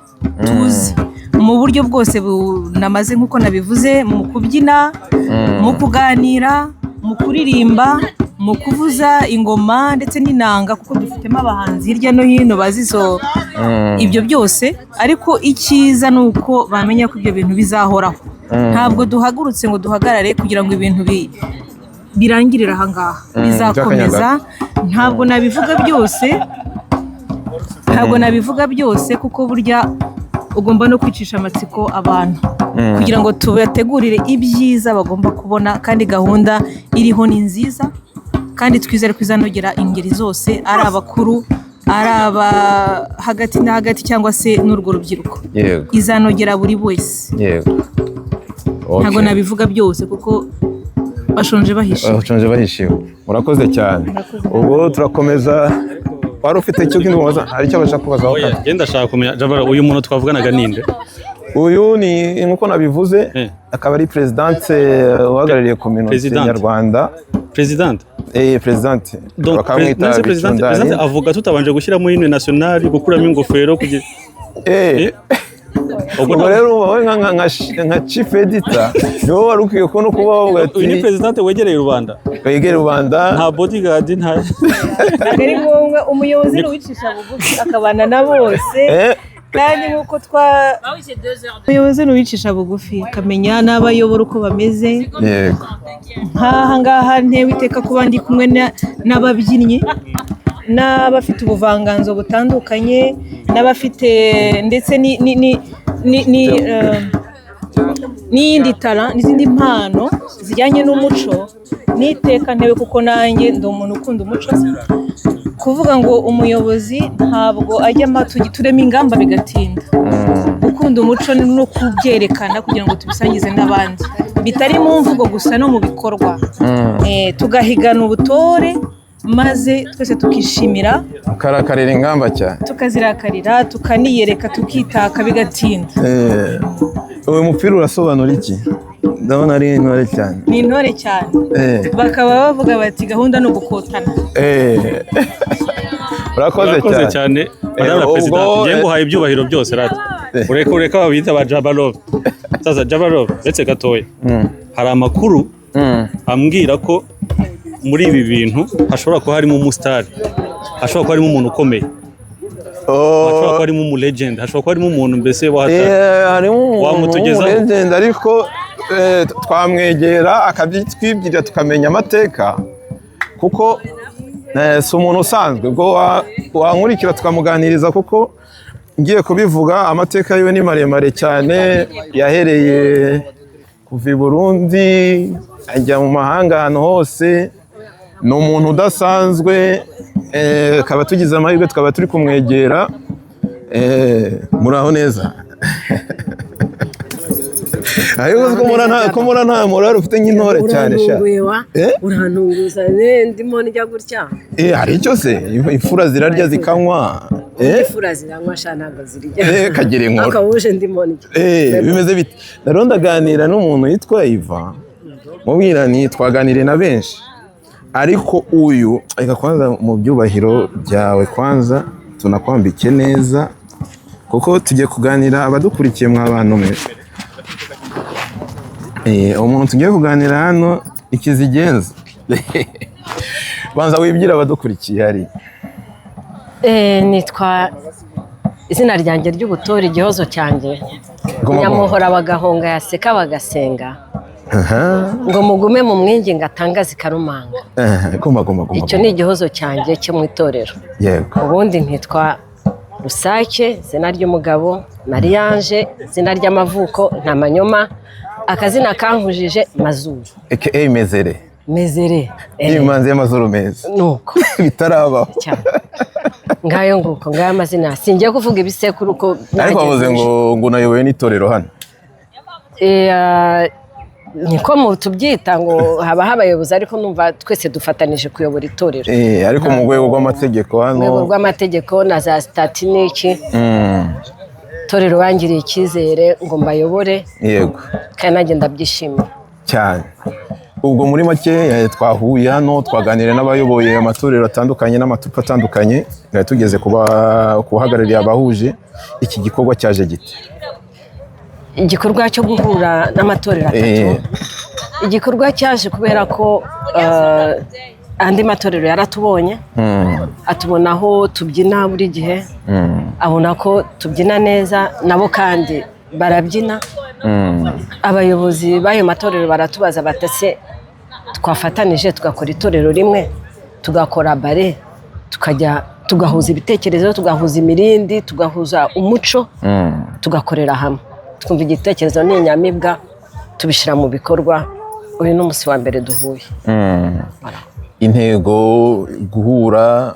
tuzi mu buryo bwose bunamaze, nk'uko nabivuze, mu kubyina, mu kuganira, mu kuririmba, mu Mu kuvuza ingoma ndetse n'inanga, kuko dufitemo abahanzi hirya no hino bazi izo ibyo byose. Ariko icyiza ni uko bamenya ko ibyo bintu bizahoraho. Ntabwo duhagurutse ngo duhagarare kugira ngo ibintu birangirire aha ngaha. Bizakomeza. Ntabwo nabivuga byose, ntabwo nabivuga byose, kuko burya ugomba no kwicisha amatsiko abantu kugira ngo tubategurire ibyiza bagomba kubona. Kandi gahunda iriho ni nziza, kandi twizere ko izanogera ingeri zose, ari abakuru, ari aba hagati na hagati, cyangwa se n'urwo rubyiruko. Izanogera buri wese. Ntabwo nabivuga byose kuko bashonje bahishiwe. Bashonje bahishiwe. Murakoze cyane. Ubwo turakomeza. Wari ufite icyo kindi mubaza? Hari icyo bashaka kubazaho? Oya, Kandi njye ndashaka kumenya, Jabara, uyu muntu twavuganaga ninde? Uyu ni, nk'uko nabivuze, akaba ari présidente uhagarariye communauté Présidente. nyarwanda. Présidente? Présidente. Donc bakamwita none se présidente Bicundani. Présidente avuga tutabanje gushyiramo hymne national, gukuramo ingofero kugira ubwo Ubwo rero wowe nka chief editor ni wowe wari ukwiye kubona kuba wavuga ati Uyu ni présidente wegereye rubanda. Wegere rubanda. Nta bodyguard, nta Ntabwo ari ngombwa. Umuyobozi ni uwicisha bugufi, akabana na bose. Kandi nk'uko twa umuyobozi ni uwicisha bugufi, akamenya n'abayobora uko bameze. Nk'aha ngaha ntewe iteka kuba ndi kumwe n'ababyinnyi n'abafite ubuvanganzo butandukanye, n'abafite ndetse n'iyindi talent n'izindi mpano zijyanye n'umuco. N'iteka ntewe kuko nanjye ndi umuntu ukunda umuco. Kuvuga ngo umuyobozi ntabwo ajya turema ingamba bigatinda. Gukunda umuco no kubyerekana kugira ngo tubisangize n'abandi, bitari mu mvugo gusa, no mu bikorwa. Tugahigana ubutore, maze twese tukishimira. Mukarakarira ingamba cyane. Tukazirakarira, tukaniyereka, tukitaka bigatinda. Uyu mupira urasobanura iki? Ndabona ari intore cyane. Ni intore cyane. Bakaba bavuga bati gahunda ni ugukotana. Urakoze Urakoze cyane. cyane, madame la Ubwo, présidente. Ngiye nguhaye ibyubahiro byose rata. Ureke babita ba Jabalove. Sasa Jabalove, uretse gatoya, hari amakuru ambwira ko muri ibi bintu hashobora kuba harimo umusitari, hashobora kuba harimo umuntu ukomeye, hashobora kuba harimo umu legend, hashobora kuba harimo umuntu mbese wahatari. Harimo umuntu Wamutugezaho? w'umu legend, ariko twamwegera akabyitwibwira, tukamenya amateka, kuko si umuntu usanzwe. Ubwo wankurikira tukamuganiriza, kuko ngiye kubivuga amateka yiwe ni maremare cyane. Yahereye kuva i Burundi ajya mu mahanga ahantu hose. Ni umuntu udasanzwe. Akaba tugize amahirwe tukaba turi kumwegera. Muraho neza? Ariko uzi ko mura nta morale ufite nk'intore cyane sha. Urantunguye wa. Eh? Urantunguza ne, ndimo ndya gutya. Hari icyo se imfura zirarya zikanywa? Imfura ziranywa sha, ntabwo zirya. Kagira inkuru. Akabuje ndimo ndya. Bimeze bite? Rero ndaganira n'umuntu witwa Iva, mubwira ni twaganiriye na benshi, ariko uyu reka kwanza mu byubahiro byawe, kwanza tunakwambike neza, kuko tugiye kuganira. Abadukurikiye, mwa bantu mwe, umuntu tugiye kuganira hano ikizigenza, banza wibwire abadukurikiye hari. Nitwa izina ryanjye ry'ubutore, igihozo cyanjye. Guma guma. Nyamuhora bagahonga, yaseka bagasenga, ngo mugume mu mwinginga atanga zikarumanga. Aha, guma guma guma. Icyo ni igihozo cyanjye cyo mu itorero. Ubundi nkitwa Rusake, izina ry'umugabo, Mariyange, izina ry'amavuko, nta manyoma, akazina kankujije Mazuru. Aka Mezere. Mezere. Imanzi y'amazuru meza. Nuko. Bitarabaho. Cyane. Ngayo nguko, ngayo amazina. Singiye kuvuga ibisekuru ko Ariko bavuze ngo unayoboye n'itorero hano. Niko mu tubyita ngo habaho abayobozi, ariko numva twese dufatanije kuyobora itorero. Ariko mu rwego rw'amategeko hano. Mu rwego rw'amategeko na za sitati n'iki, itorero bangiriye icyizere ngo mbayobore. Kandi nanjye ndabyishimiye. Cyane. Ubwo muri make, twahuye hano, twaganiriye n'abayoboye amatorero atandukanye n'amatupa atandukanye. Twari tugeze ku bahagarariye abahuje iki gikorwa. Cyaje gite? Igikorwa cyo guhura n'amatorero atatu, igikorwa cyaje kubera ko Andi matorero yaratubonye, atubona aho tubyina buri gihe, abona ko tubyina neza, nabo kandi barabyina. Abayobozi b'ayo matorero baratubaza batase twafatanije tugakora itorero rimwe, tugakora ballet, tukajya tugahuza ibitekerezo, tugahuza imirindi, tugahuza umuco, tugakorera hamwe. Twumva igitekerezo ni inyamibwa, tubishyira mu bikorwa. Uyu ni umunsi wa mbere duhuye. Intego guhura,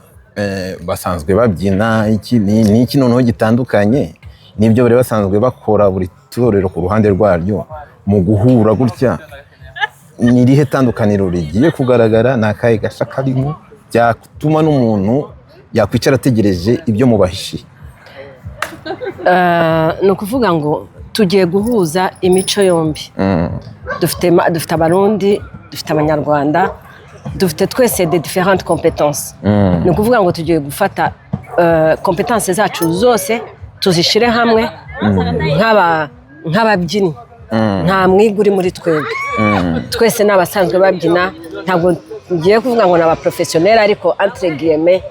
basanzwe babyina, iki ni iki noneho gitandukanye n'ibyo bari basanzwe bakora, buri torero ku ruhande rwaryo? Mu guhura gutya, ni irihe tandukaniro rigiye kugaragara? Ni akahe gashya karimo byatuma n'umuntu yakwicara ategereje ibyo mubahishiye? Ni ukuvuga ngo tugiye guhuza imico yombi. Dufite Abarundi, dufite Abanyarwanda, dufite twese de différentes compétences. Ni ukuvuga ngo tugiye gufata compétences zacu zose tuzishyire hamwe nk'ababyinnyi. Nta mwiga uri muri twebwe, twese ni abasanzwe babyina. Ntabwo ngiye kuvuga ngo ni abaprofessionnels, ariko entre guillemets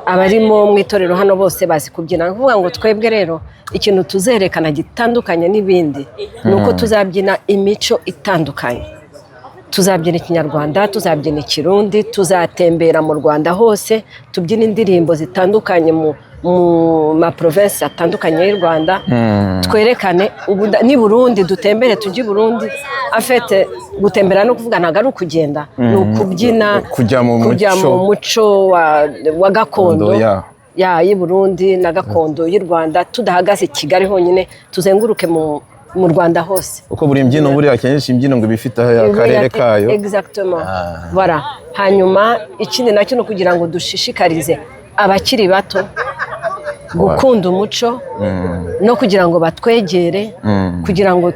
abarimo mu itorero hano bose bazi kubyina. Ni ukuvuga ngo twebwe rero ikintu tuzerekana gitandukanye n'ibindi ni uko tuzabyina imico itandukanye. Tuzabyina Ikinyarwanda, tuzabyina Ikirundi, tuzatembera mu Rwanda hose, tubyina indirimbo zitandukanye mu ma provinces atandukanye y'u Rwanda, twerekane n'i Burundi, dutembere tujye i Burundi. En fait, gutembera no kuvuga ntabwo ari ukugenda, ni ukubyina. Kujya mu Kujya muco. mu muco wa gakondo ya. Ya y'i Burundi na gakondo y'u Rwanda, tudahagaze i Kigali honyine, tuzenguruke mu Rwanda hose. Uko buri mbyino, buriya akenshi imbyino ngo iba ifite akarere kayo. Exactement. Voilà. Hanyuma ikindi nacyo ni ukugira ngo dushishikarize abakiri bato gukunda umuco no kugira ngo batwegere, kugira ngo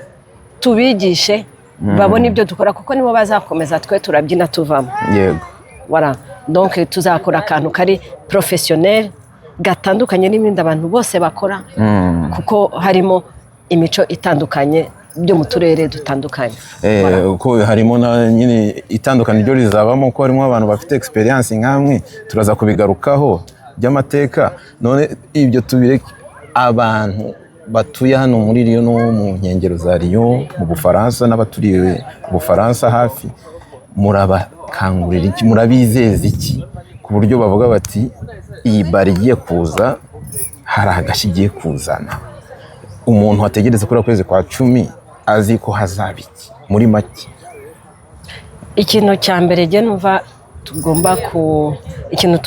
tubigishe, babone ibyo dukora, kuko nibo bazakomeza, twe turabyina tuvamo. Voilà. Donc tuzakora akantu kari professionnel, gatandukanye n'ibindi abantu bose bakora, kuko harimo imico itandukanye byo mu turere dutandukanye. Ko harimo na nyine itandukaniro rizabamo, ko harimo abantu bafite experience nkamwe, turaza kubigarukaho by'amateka. None ibyo tubireke, abantu batuye hano muri Lyon no mu nkengero za Lyon mu Bufaransa n'abaturiye Bufaransa hafi, murabakangurira iki, murabizeza iki, ku buryo bavuga bati iyi ballet igiye kuza, hari agashya igiye kuzana? Umuntu ategereza kuri kwezi kwa 10 azi ko hazaba iki muri make? Ikintu cya mbere njye numva tugomba ku ikintu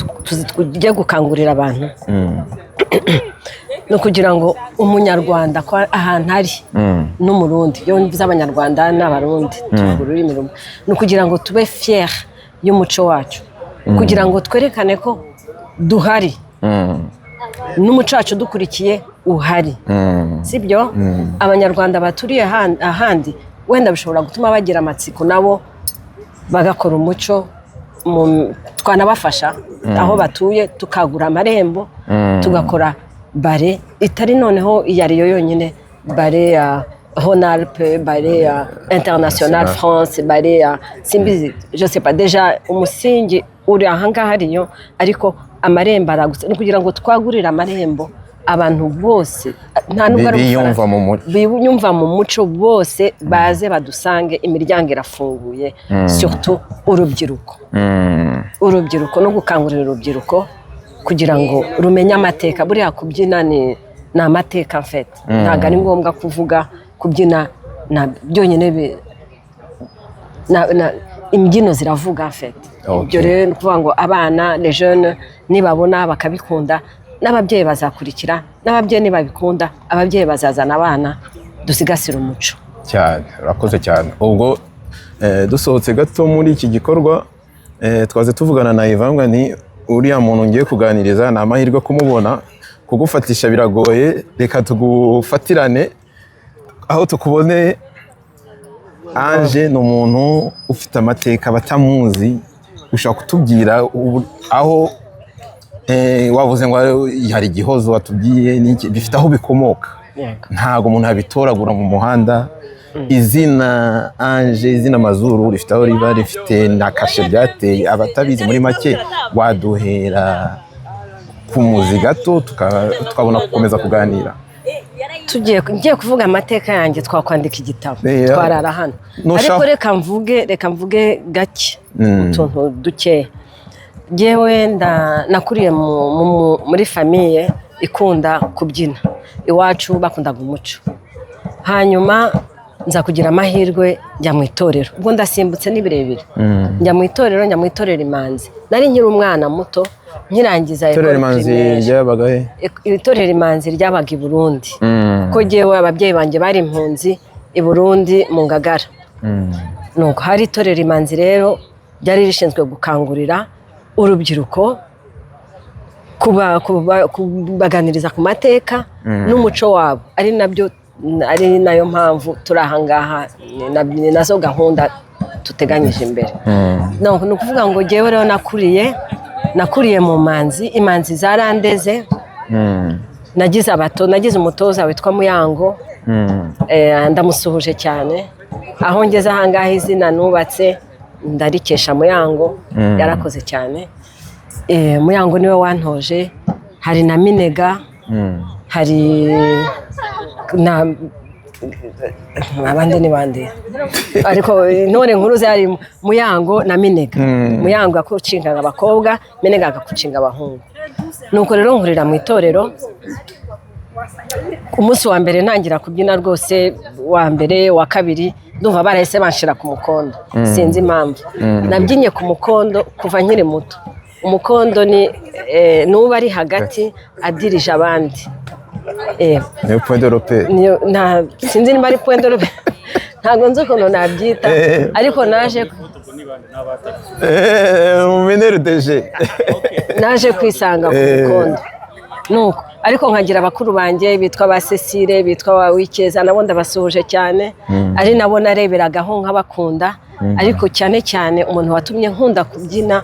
tugiye gukangurira abantu ni ukugira ngo Umunyarwanda ko ahantu ari n'Umurundi, iyo mvuze Abanyarwanda n'Abarundi tuvuga ururimi rumwe, ni ukugira ngo tube fier y'umuco wacu, kugira ngo twerekane ko duhari n'umuco wacu dukurikiye uhari, sibyo? Abanyarwanda baturiye ahandi wenda bishobora gutuma bagira amatsiko nabo bagakora umuco. Twanabafasha aho batuye, tukagura amarembo, tugakora ballet itari noneho iyo ariyo yonyine, ballet ya Rhône-Alpes, ballet ya international, France, ballet ya simbizi, je sais pas. Déjà umusingi uri ahangaha ariyo, ariko amarembo aragutse. Ni ukugira ngo twagurire amarembo abantu bose, nta nubwo ari Biyumva Ubufaransa. mu muco. Biyumva mu muco bose baze badusange, imiryango irafunguye, surtout urubyiruko. Urubyiruko no gukangurira urubyiruko kugira ngo rumenye amateka. Buriya kubyina ni amateka mfete, ntabwo ari ngombwa kuvuga. Kubyina na byonyine imbyino ziravuga mfete. Ibyo rero ni ukuvuga ngo abana, les jeunes, nibabona bakabikunda, n'ababyeyi bazakurikira, n'ababyeyi nibabikunda, ababyeyi bazazana abana, dusigasire umuco. Cyane, urakoze cyane. Ubwo dusohotse gato muri iki gikorwa, twaze tuvugana na Ivan, ni uriya muntu ngiye kuganiriza, ni amahirwe kumubona, kugufatisha biragoye, reka tugufatirane aho tukubone. Ange ni umuntu ufite amateka, batamuzi ushobora kutubwira aho wavuze ngo hari igihozo watubwiye n'iki, bifite aho bikomoka. Yego. Ntabwo umuntu yabitoragura mu muhanda. Izina Ange, izina Mazuru rifite aho riba rifite na kashe ryateye abatabizi. Muri make waduhera ku muzi gato, tukabona gukomeza kuganira. Ngiye kuvuga amateka yanjye, twakwandika igitabo, twarara hano. Nushaka- Ariko reka mvuge gake, utuntu dukeya. Njyewe nakuriye muri famille ikunda kubyina. Iwacu bakundaga umuco. Hanyuma nza kugira amahirwe njya mu itorero. Ubwo ndasimbutse, ni birebire. Njya mu itorero Imanzi. Nari nkiri umwana muto, nkirangiza Itorero école Imanzi primaire. ryabaga he? Itorero Imanzi ryabaga i Burundi, kuko jyewe ababyeyi banjye bari impunzi i Burundi mu Ngagara. Nuko hari itorero Imanzi rero ryari rishinzwe gukangurira urubyiruko, kubaganiriza ku mateka n'umuco wabo, ari nabyo, ari nayo mpamvu turi aha ngaha, ni nazo gahunda tuteganyije imbere. Donc, ni ukuvuga ngo jyewe rero nakuriye mu manzi. Imanzi zarandeze. Nagize umutoza witwa Muyango. Ndamusuhuje cyane. Aho ngeze ahangaha, izina nubatse ndarikesha Muyango. Yarakoze cyane. Muyango niwe wantoje. Hari na Minega, hari na abandi ni bande, ariko intore nkuru zari Muyango na Minega. Muyango yakucingaga abakobwa, Minega agakucinga abahungu. Nuko rero nkurira mu itorero. Ku munsi wa mbere ntangira kubyina rwose, wa mbere, wa kabiri, ndumva barahise banshira ku mukondo. Sinzi impamvu nabyinnye ku mukondo kuva nkiri muto. Umukondo ni n'uba ari hagati adirije abandi. Niyo point de repère. Sinzi niba ari point de repère, ntabwo nzi ukuntu nabyita, ariko naje Meneur de jeu. Naje kwisanga ku mukondo. Nuko ariko nkagira abakuru banjye bitwa ba Cecile, bitwa ba Wikeza, nabo ndabasuhuje cyane, ari nabo nareberagaho nkabakunda. Ariko cyane cyane umuntu watumye nkunda kubyina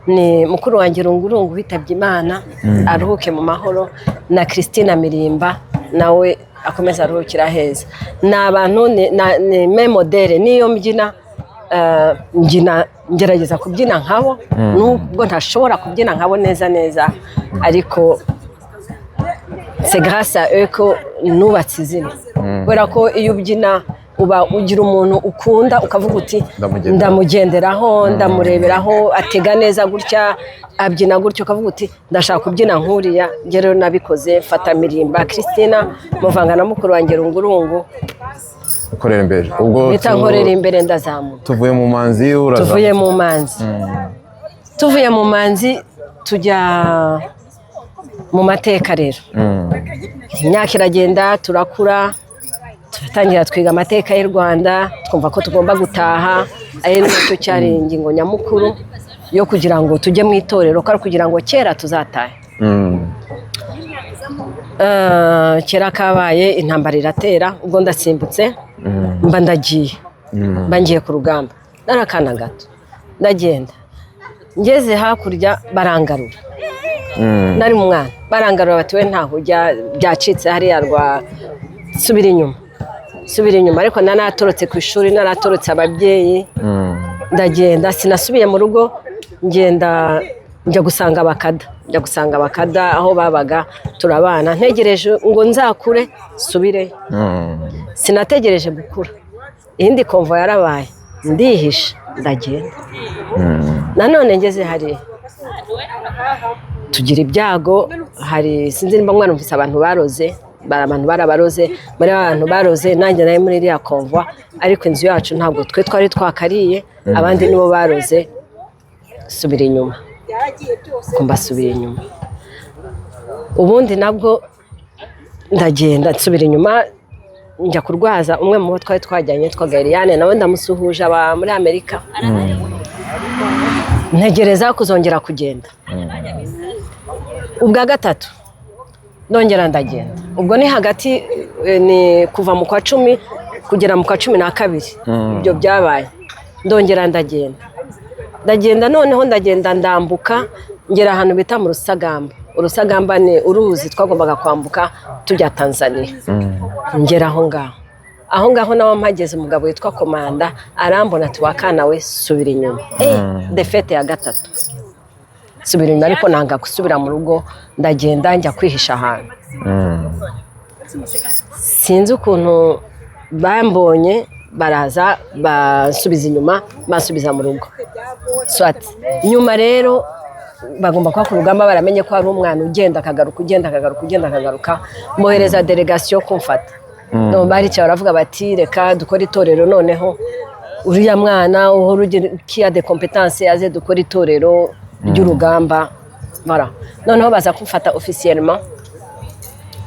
ni mukuru wanjye Rungurungu witabye Imana, aruhuke mu mahoro, na Christina Mirimba, nawe akomeza aruhukira heza. Ni abantu ni mes modèles. Niyo mbyina, mbyina ngerageza kubyina nkabo, nubwo ntashobora kubyina nkabo neza neza, ariko c'est grâce à eux ko nubatse izina, kubera ko iyo ubyina uba ugira umuntu ukunda, ukavuga uti Ndamugenderaho. Ndamugenderaho, ndamureberaho, atega neza gutya, abyina gutya, ukavuga uti ndashaka kubyina nk'uriya. Njye rero nabikoze mfata Mirimba Christina, muvanga na mukuru wanjye Rungurungu. Ukorera imbere ubwo. Mpita nkorera imbere, ndazamuka. Tuvuye mu manzi urazamuka. Tuvuye mu manzi tujya mu mateka rero. Imyaka iragenda, turakura, turatangira twiga amateka y'u Rwanda, twumva ko tugomba gutaha, ari nacyo cyari ingingo nyamukuru yo kugira ngo tujye mu itorero, ko ari kugira ngo kera tuzatahe. Kera kabaye, intambara iratera. Ubwo ndasimbutse, mba ndagiye, mba ngiye ku rugamba. Nari akana gato, ndagenda, ngeze hakurya barangarura. Nari umwana, barangarura bati we ntaho ujya, byacitse hariya, rwa subira inyuma, subira inyuma. Ariko nanatorotse ku ishuri, naratorotse ababyeyi. Ndagenda, sinasubiye mu rugo, ngenda njya gusanga abakada, njya gusanga abakada aho babaga, turabana, ntegereje ngo nzakure nsubireyo. Sinategereje gukura, iyindi convoi yarabaye, ndihisha, ndagenda. Nanone ngeze hariya tugira ibyago. Hari, sinzi nimba mwarumvise abantu baroze, abantu barabaroze. Muri abantu baroze nanjye nari muri iriya convoi, ariko inzu yacu ntabwo twe twari twakariye, abandi nibo baroze. Subira inyuma, mbasubira inyuma. Ubundi nabwo ndagenda, nsubira inyuma, njya kurwaza umwe mu bo twari twajyanye witwaga Eliane, nawe ndamusuhuje, aba muri Amerika. Ntegereza kuzongera kugenda. Ubwa gatatu ndongera ndagenda. Ubwo ni hagati, ni kuva mu kwa 10 kugera mu kwa 12 ibyo byabaye. Ndongera ndagenda, ndagenda noneho ndagenda, ndambuka, ngera ahantu bita mu Rusagamba. Urusagamba ni uruzi twagombaga kwambuka tujya Tanzania. Ngera aho ngaho. Aho ngaho nawe mpageze, umugabo witwa komanda arambona ati: "Wakana we, subira inyuma." Défaite ya gatatu, subira inyuma. Ariko nanga gusubira mu rugo, ndagenda njya kwihisha ahantu. Sinzi ukuntu bambonye, baraza bansubiza inyuma, bansubiza mu rugo. Soit nyuma rero bagomba kuba ku rugamba baramenye ko hari umwana ugenda akagaruka, ugenda akagaruka, ugenda akagaruka. Mbohereza délégation kumfata. No, baricaye baravuga bati: "Reka dukore itorero, noneho uriya mwana uhora ugira qui a des compétences aze dukore itorero ry'urugamba." Voilà. Noneho baza kumfata officiellement,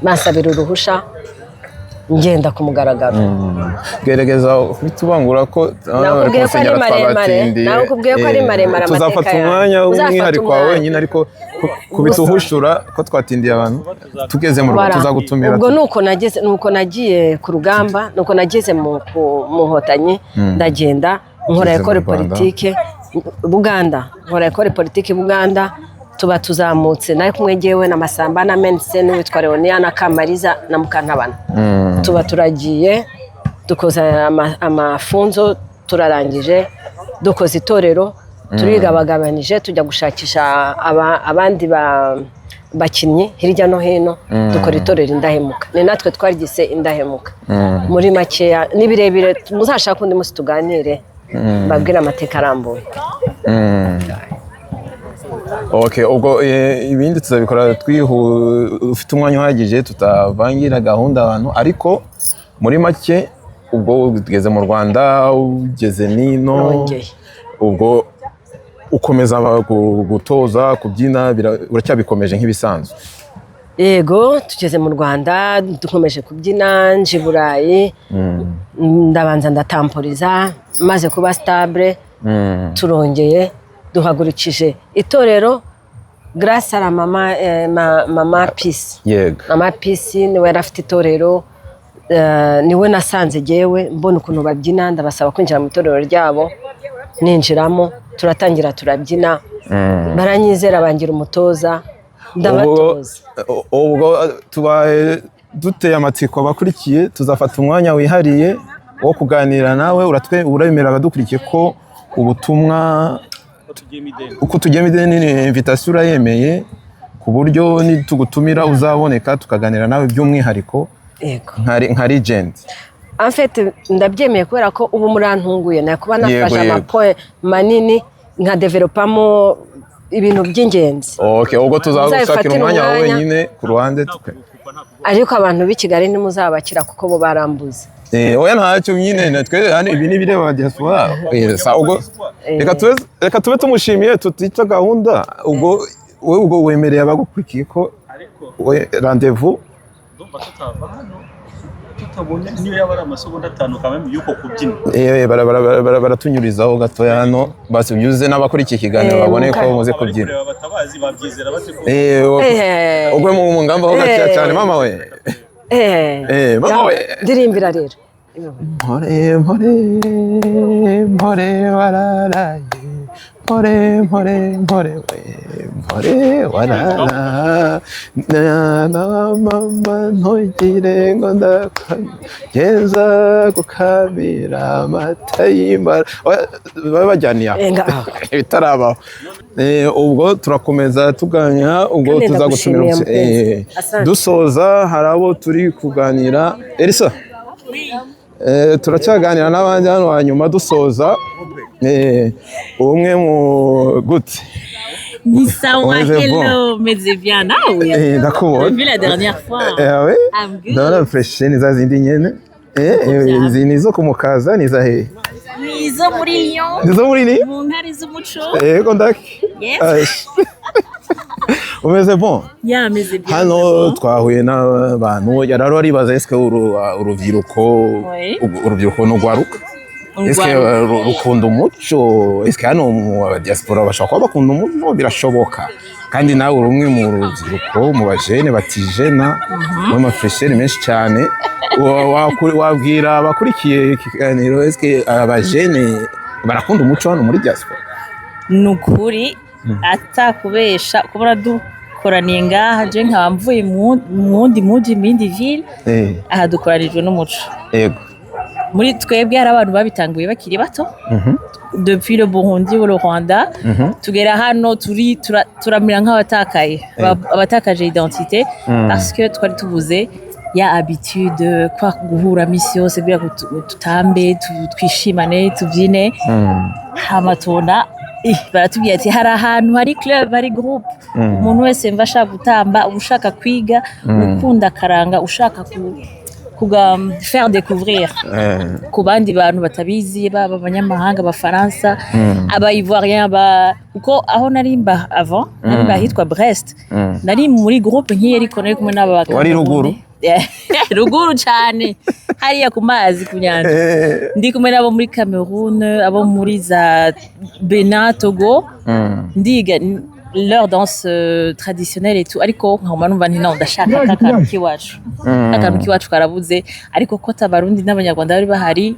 bansabira uruhusha, ngenda ku mugaragaro. Gerageza kubitubangura ko Nakubwiye ko ari maremare, nakubwiye ko ari maremare amateka Tuzafata yanjye. umwanya Uzafata w'umwihariko wawe umwanya. wenyine, ariko kubituhushura ko twatindiye abantu, tugeze mu rugo Voilà. tuzagutumira. Ubwo nuko nageze, nuko nagiye ku rugamba, nuko nageze mu Nkotanyi, ndagenda nkora Ugeze mu école Rwanda. politique Buganda, nkora école politique Buganda. Tuba tuzamutse, nari kumwe jyewe na Masamba na Mense n'uwitwa Leonia na Kamariza na Mukantabana. Tuba turagiye, dukoze amafunzo, turarangije, dukoze itorero, turigabagabanije, tujya gushakisha abandi bakinnyi hirya no hino, dukora itorero Indahemuka. Ni natwe twaryise Indahemuka. Muri makeya, ni birebire, muzashaka undi munsi tuganire, mbabwire amateka arambuye. Okay, ubwo ibindi tuzabikora ufite umwanya uhagije, tutavangira gahunda abantu. Ariko muri make, ubwo ugeze mu Rwanda, ugeze nino, Nongeye. ubwo ukomeza gutoza kubyina, uracyabikomeje nk'ibisanzwe? Yego, tugeze mu Rwanda dukomeje kubyina. Nje i Burayi, ndabanza ndatamporiza, maze kuba stable turongeye duhagurukije itorero grâce à la mama, mama Peace. Mama Peace niwe yari afite itorero, niwe nasanze jyewe, mbona ukuntu babyina, ndabasaba kwinjira mu itorero ryabo. Ninjiramo, turatangira turabyina, baranyizera, bangira umutoza, ndabatoza. Ubwo tubaye duteye amatsiko abakurikiye, tuzafata umwanya wihariye wo kuganira nawe. Uremera abadukurikiye ko ubutumwa uko tugiyemo ideni ni invitation urayemeye, ku buryo nitugutumira uzaboneka, tukaganira nawe by'umwihariko Yego. nka legend? En fait, ndabyemeye kubera ko ubu murantunguye, nakuba nafashe amapoint manini nkadevelopamo ibintu by'ingenzi. Okay, ubwo tuzagushakira Muzabifatire umwanya wawe umwanya. wenyine ku ruhande Ariko abantu b'i Kigali ntimuzabakira kuko bo barambuze. Oya, ntacyo nyine, natwe hano ibi ni ibireba diaspora. Ubwo reka tube tumushimiye, tutica gahunda. Ubwo wowe, ubwo wemereye abagukurikiye ko we rendez-vous? Ndumva tutava hano tutabonye niyo yaba ari amasegonda 5 kamwe y'uko kubyina. Baratunyurizaho gatoya hano, basubyuze n'abakurikiye ikiganiro babone ko muze Abari kubyina. kureba batabazi babyizera bate ko Ubwo mu ngamba ho gakeya cyane, mama we. Mama we. Ndirimbira rero. Mpore mpore mpore wararaye, mpore mpore mpore we, mpore warara na mama, ntugire ngo ndakageza gukamira amata y'imbara. Oya, babe bajyaniye aho. Ngaho. Bitarabaho. Ubwo turakomeza tuganira, ubwo Kandi tuzagutumira. ndagushimiye, mupenzi. Asante. Dusoza, hari abo turi kuganira, Elisa. Turacyaganira n'abandi hano. Hanyuma dusoza, umwe mu gute? Ni sawa. Umeze bon? Hello, meze bien, nawe? Ndakubona. Vu la dernière fois. Oui. I'm good. Ndabona fresh, ni za zindi nyene. Izi ni izo kumukaza, ni za hehe? Ni izo muri Lyon. Ni izo muri ni Mu ntare z'umuco. Yego, ndaki. Yes. Ash. Umeze bon? Yeah, meze bien. Hano twahuye n'abantu, yararo aribaza: eske urubyiruko Oui. urubyiruko n'urwaruka, eske rukunda umuco? Eske hano mu diaspora bashobora kuba bakunda umuco? Birashoboka. Kandi nawe uri umwe mu rubyiruko, mu bajene batijena n'amafresheri menshi cyane. Wabwira abakurikiye ikiganiro, eske abajene barakunda umuco hano muri diaspora? Ni ukuri, atakubesha, kubona dukoraniye ngaha, je nkaba mvuye mu wundi muji, mu yindi ville, aha dukoranijwe n'umuco. Muri twebwe hari abantu babitanguye bakiri bato, depuis le Burundi ou le Rwanda, tugera hano turi turamera nk'abatakaye, abatakaje identité, parce que twari tubuze ya habitude kwa guhura misi yose kugira ngo tutambe, twishimane, tubyine. Hama tubona baratubwira ati hari ahantu hari club, hari groupe, umuntu wese mva ashaka gutamba, ushaka kwiga, ukunda akaranga, ushaka kuga faire découvrir ku bandi bantu batabizi, baba abanyamahanga, abafaransa, aba ivoirien, ba kuko aho nari mba avant, nari mba ahitwa Brest, nari muri groupe nk'iyi, ariko nari kumwe n'aba Wari ruguru? Ruguru cyane, hariya ku mazi, ku nyanja. Ndi kumwe n'abo muri Cameroon, abo muri za Benin, Togo, ndiga leur danse traditionnelle et tout, ariko nkaguma numva nti non, ndashaka kakantu k'iwacu, akantu k'iwacu karabuze. Ariko ko abarundi n'abanyarwanda bari bahari,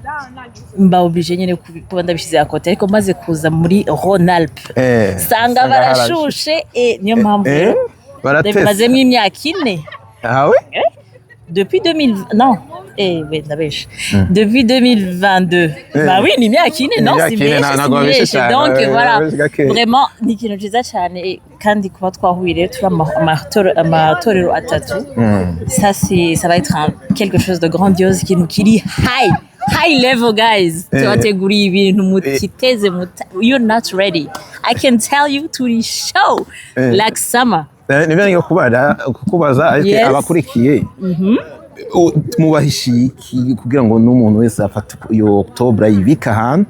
mba obligé nyine kuba ndabishyize à côté. Ariko maze kuza muri Rhône-Alpes, sanga barashushe, niyo mpamvu rero baratese. Ndabimazemo imyaka 4. Ahawe. Depuis 2000, non, oui, ndabeshe, depuis 2022. Bah oui, ni imyaka 4, non? Imyaka 4, Simbeshe. ntabwo babeshe Simbeshe. cyane, Donc voilà, babeshe gake. Vraiment ni ikintu cyiza cyane. Kandi kuba twahuye rero turi amatorero atatu, ça c'est ça va être quelque chose de grandiose, ikintu kiri high, high level, guys. Tubateguriye ibintu mutiteze, you're not ready, I can tell you. Turi show like summer. Nibyo ngiye kukubaza, ariko abakurikiye mubahishiye iki kugira ngo n'umuntu wese afate iyo octobre ayibike ahantu,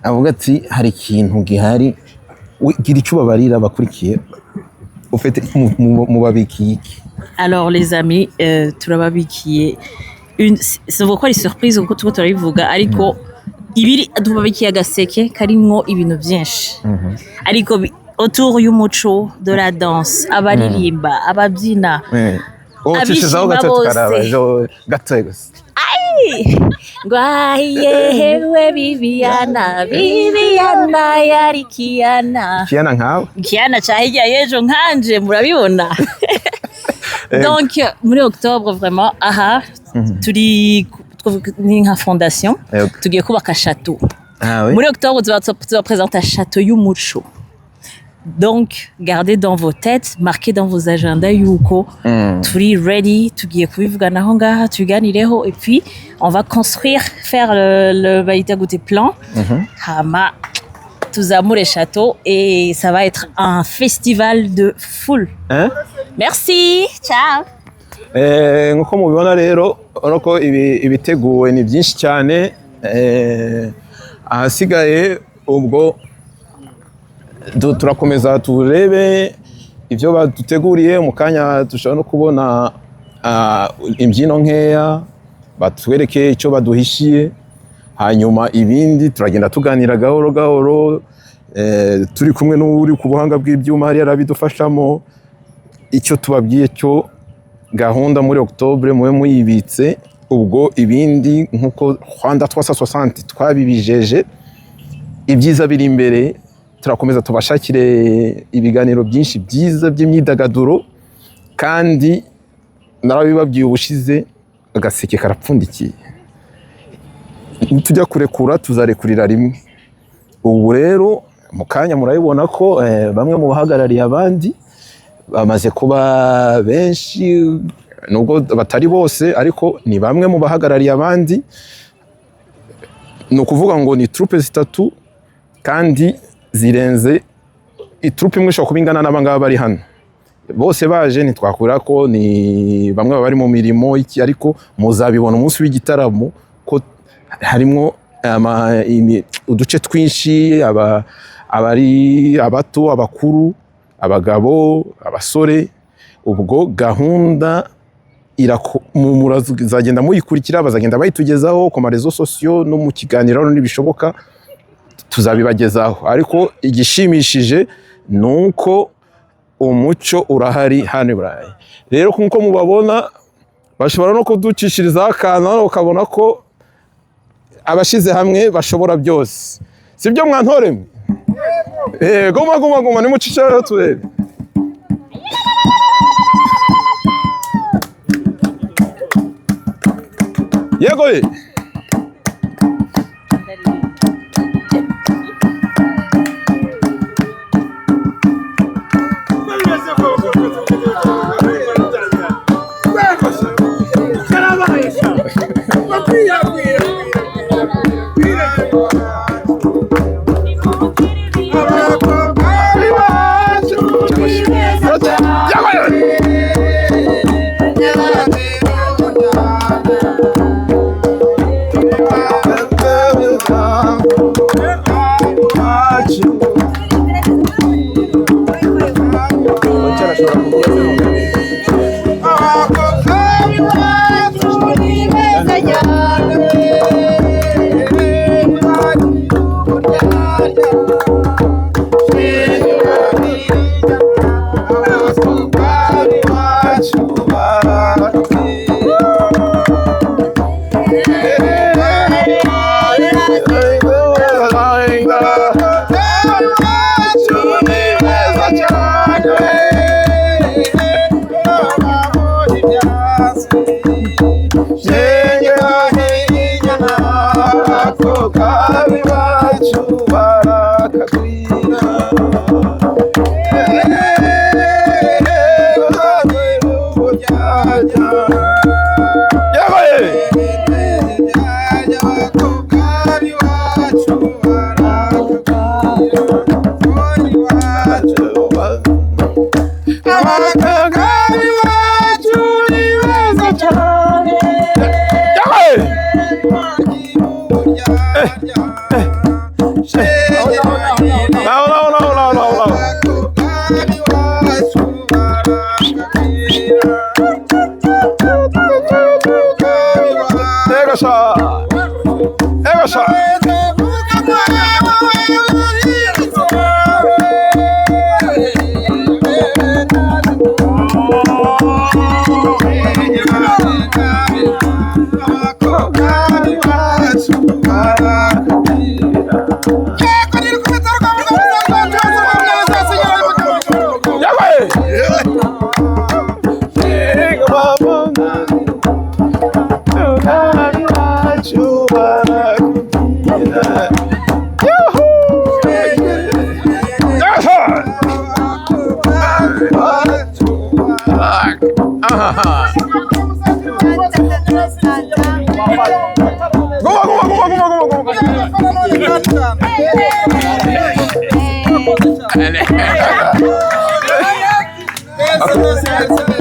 avuga ati hari ikintu gihari? Gira icyo ubabarira abakurikiye ufite, mubabikiye iki? Alors les amis, turababikiye une, c'est ko ari surprise kuko turiko turabivuga, ariko ibiri tubabikiye agaseke karimwo ibintu byinshi, ariko autour y'umuco, de la danse, abaririmba, ababyina. Ucishizaho Abishima gato bose. tukaraba ejo gato gusa. Ngwahiyehewe Bibiana, Bibiana yari Kiana. Kiana nkawe. Kiana ca hirya y'ejo nkanje, murabibona. Donc muri octobre vraiment aha turi ni nka fondation. Tugiye kubaka château. Ah oui. Muri octobre tuba présenter château y'umuco. Donc gardez dans vos têtes, marquez dans vos agendas yuko turi ready, tugiye kubivuganaho ngaha, tubiganireho, et puis on va construire, faire le bayita gute, plan, hama tuzamure château et ça va être un festival de foule. Hein? Merci, ciao. Nkuko mubibona rero, urabona ko ibiteguwe ni byinshi cyane. Ahasigaye ubwo turakomeza turebe ibyo baduteguriye. Mu kanya dushobora no kubona imbyino nkeya, batwereke icyo baduhishiye, hanyuma ibindi turagenda tuganira gahoro gahoro, turi kumwe n'uri ku buhanga bw'ibyuma hariya arabidufashamo. Icyo tubabwiye cyo, gahunda muri octobre mube muyibitse. Ubwo ibindi, nk'uko Rwanda 360 twabibijeje, ibyiza biri imbere. Turakomeza tubashakire ibiganiro byinshi byiza by'imyidagaduro, kandi narabibabwiye ubushize, agaseke karapfundikiye, nitujya kurekura tuzarekurira rimwe. Ubu rero mu kanya murabibona ko bamwe mu bahagarariye abandi bamaze kuba benshi, nubwo batari bose, ariko ni bamwe mu bahagarariye abandi. Ni ukuvuga ngo ni troupe zitatu kandi zirenze itroupe imwe, ishobora kuba ingana n'abangaba bari hano bose baje. Ntitwakura ko ni bamwe baba bari mu mirimo iki, ariko muzabibona umunsi w'igitaramo ko harimwo uduce twinshi, abari abato, abakuru, abagabo, abasore. Ubwo gahunda murazagenda muyikurikira, bazagenda bayitugezaho ku maréseaux sociaux no mu kiganiro nibishoboka tuzabibagezaho. Ariko igishimishije ni uko umuco urahari hano i Burayi. Rero nk'uko mubabona, bashobora no kuducishirizaho akantu hano, ukabona ko abashize hamwe bashobora byose. Sibyo mwantore mwe? Guma guma guma, nimucishe rero turebe. Yego ye.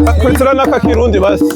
Akwitira n'akakirundi basi.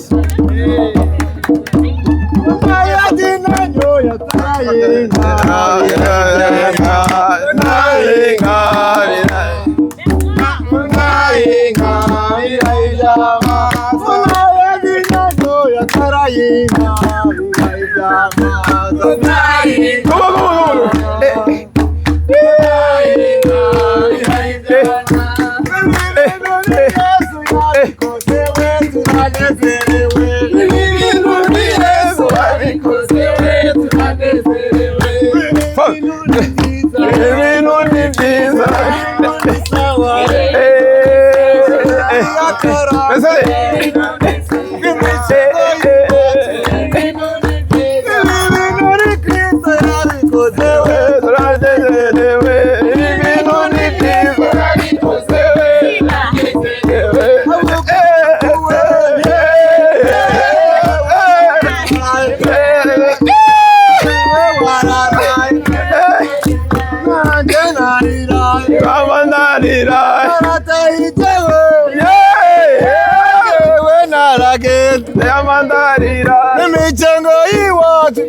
N'imicango y'iwacu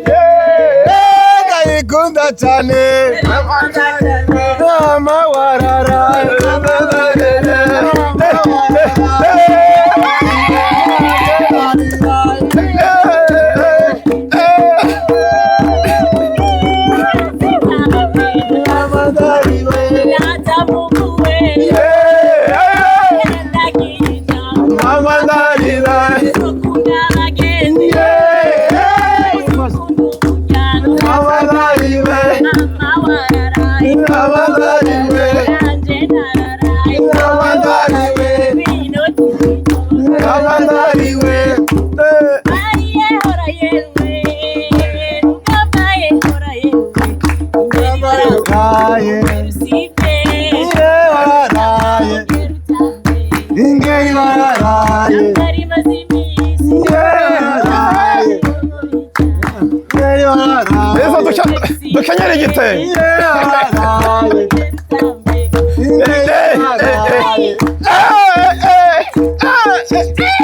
ndayikunda cyane nama warara Dukenyere igitenge. Eh, eh, eh, eh, eh, eh, eh.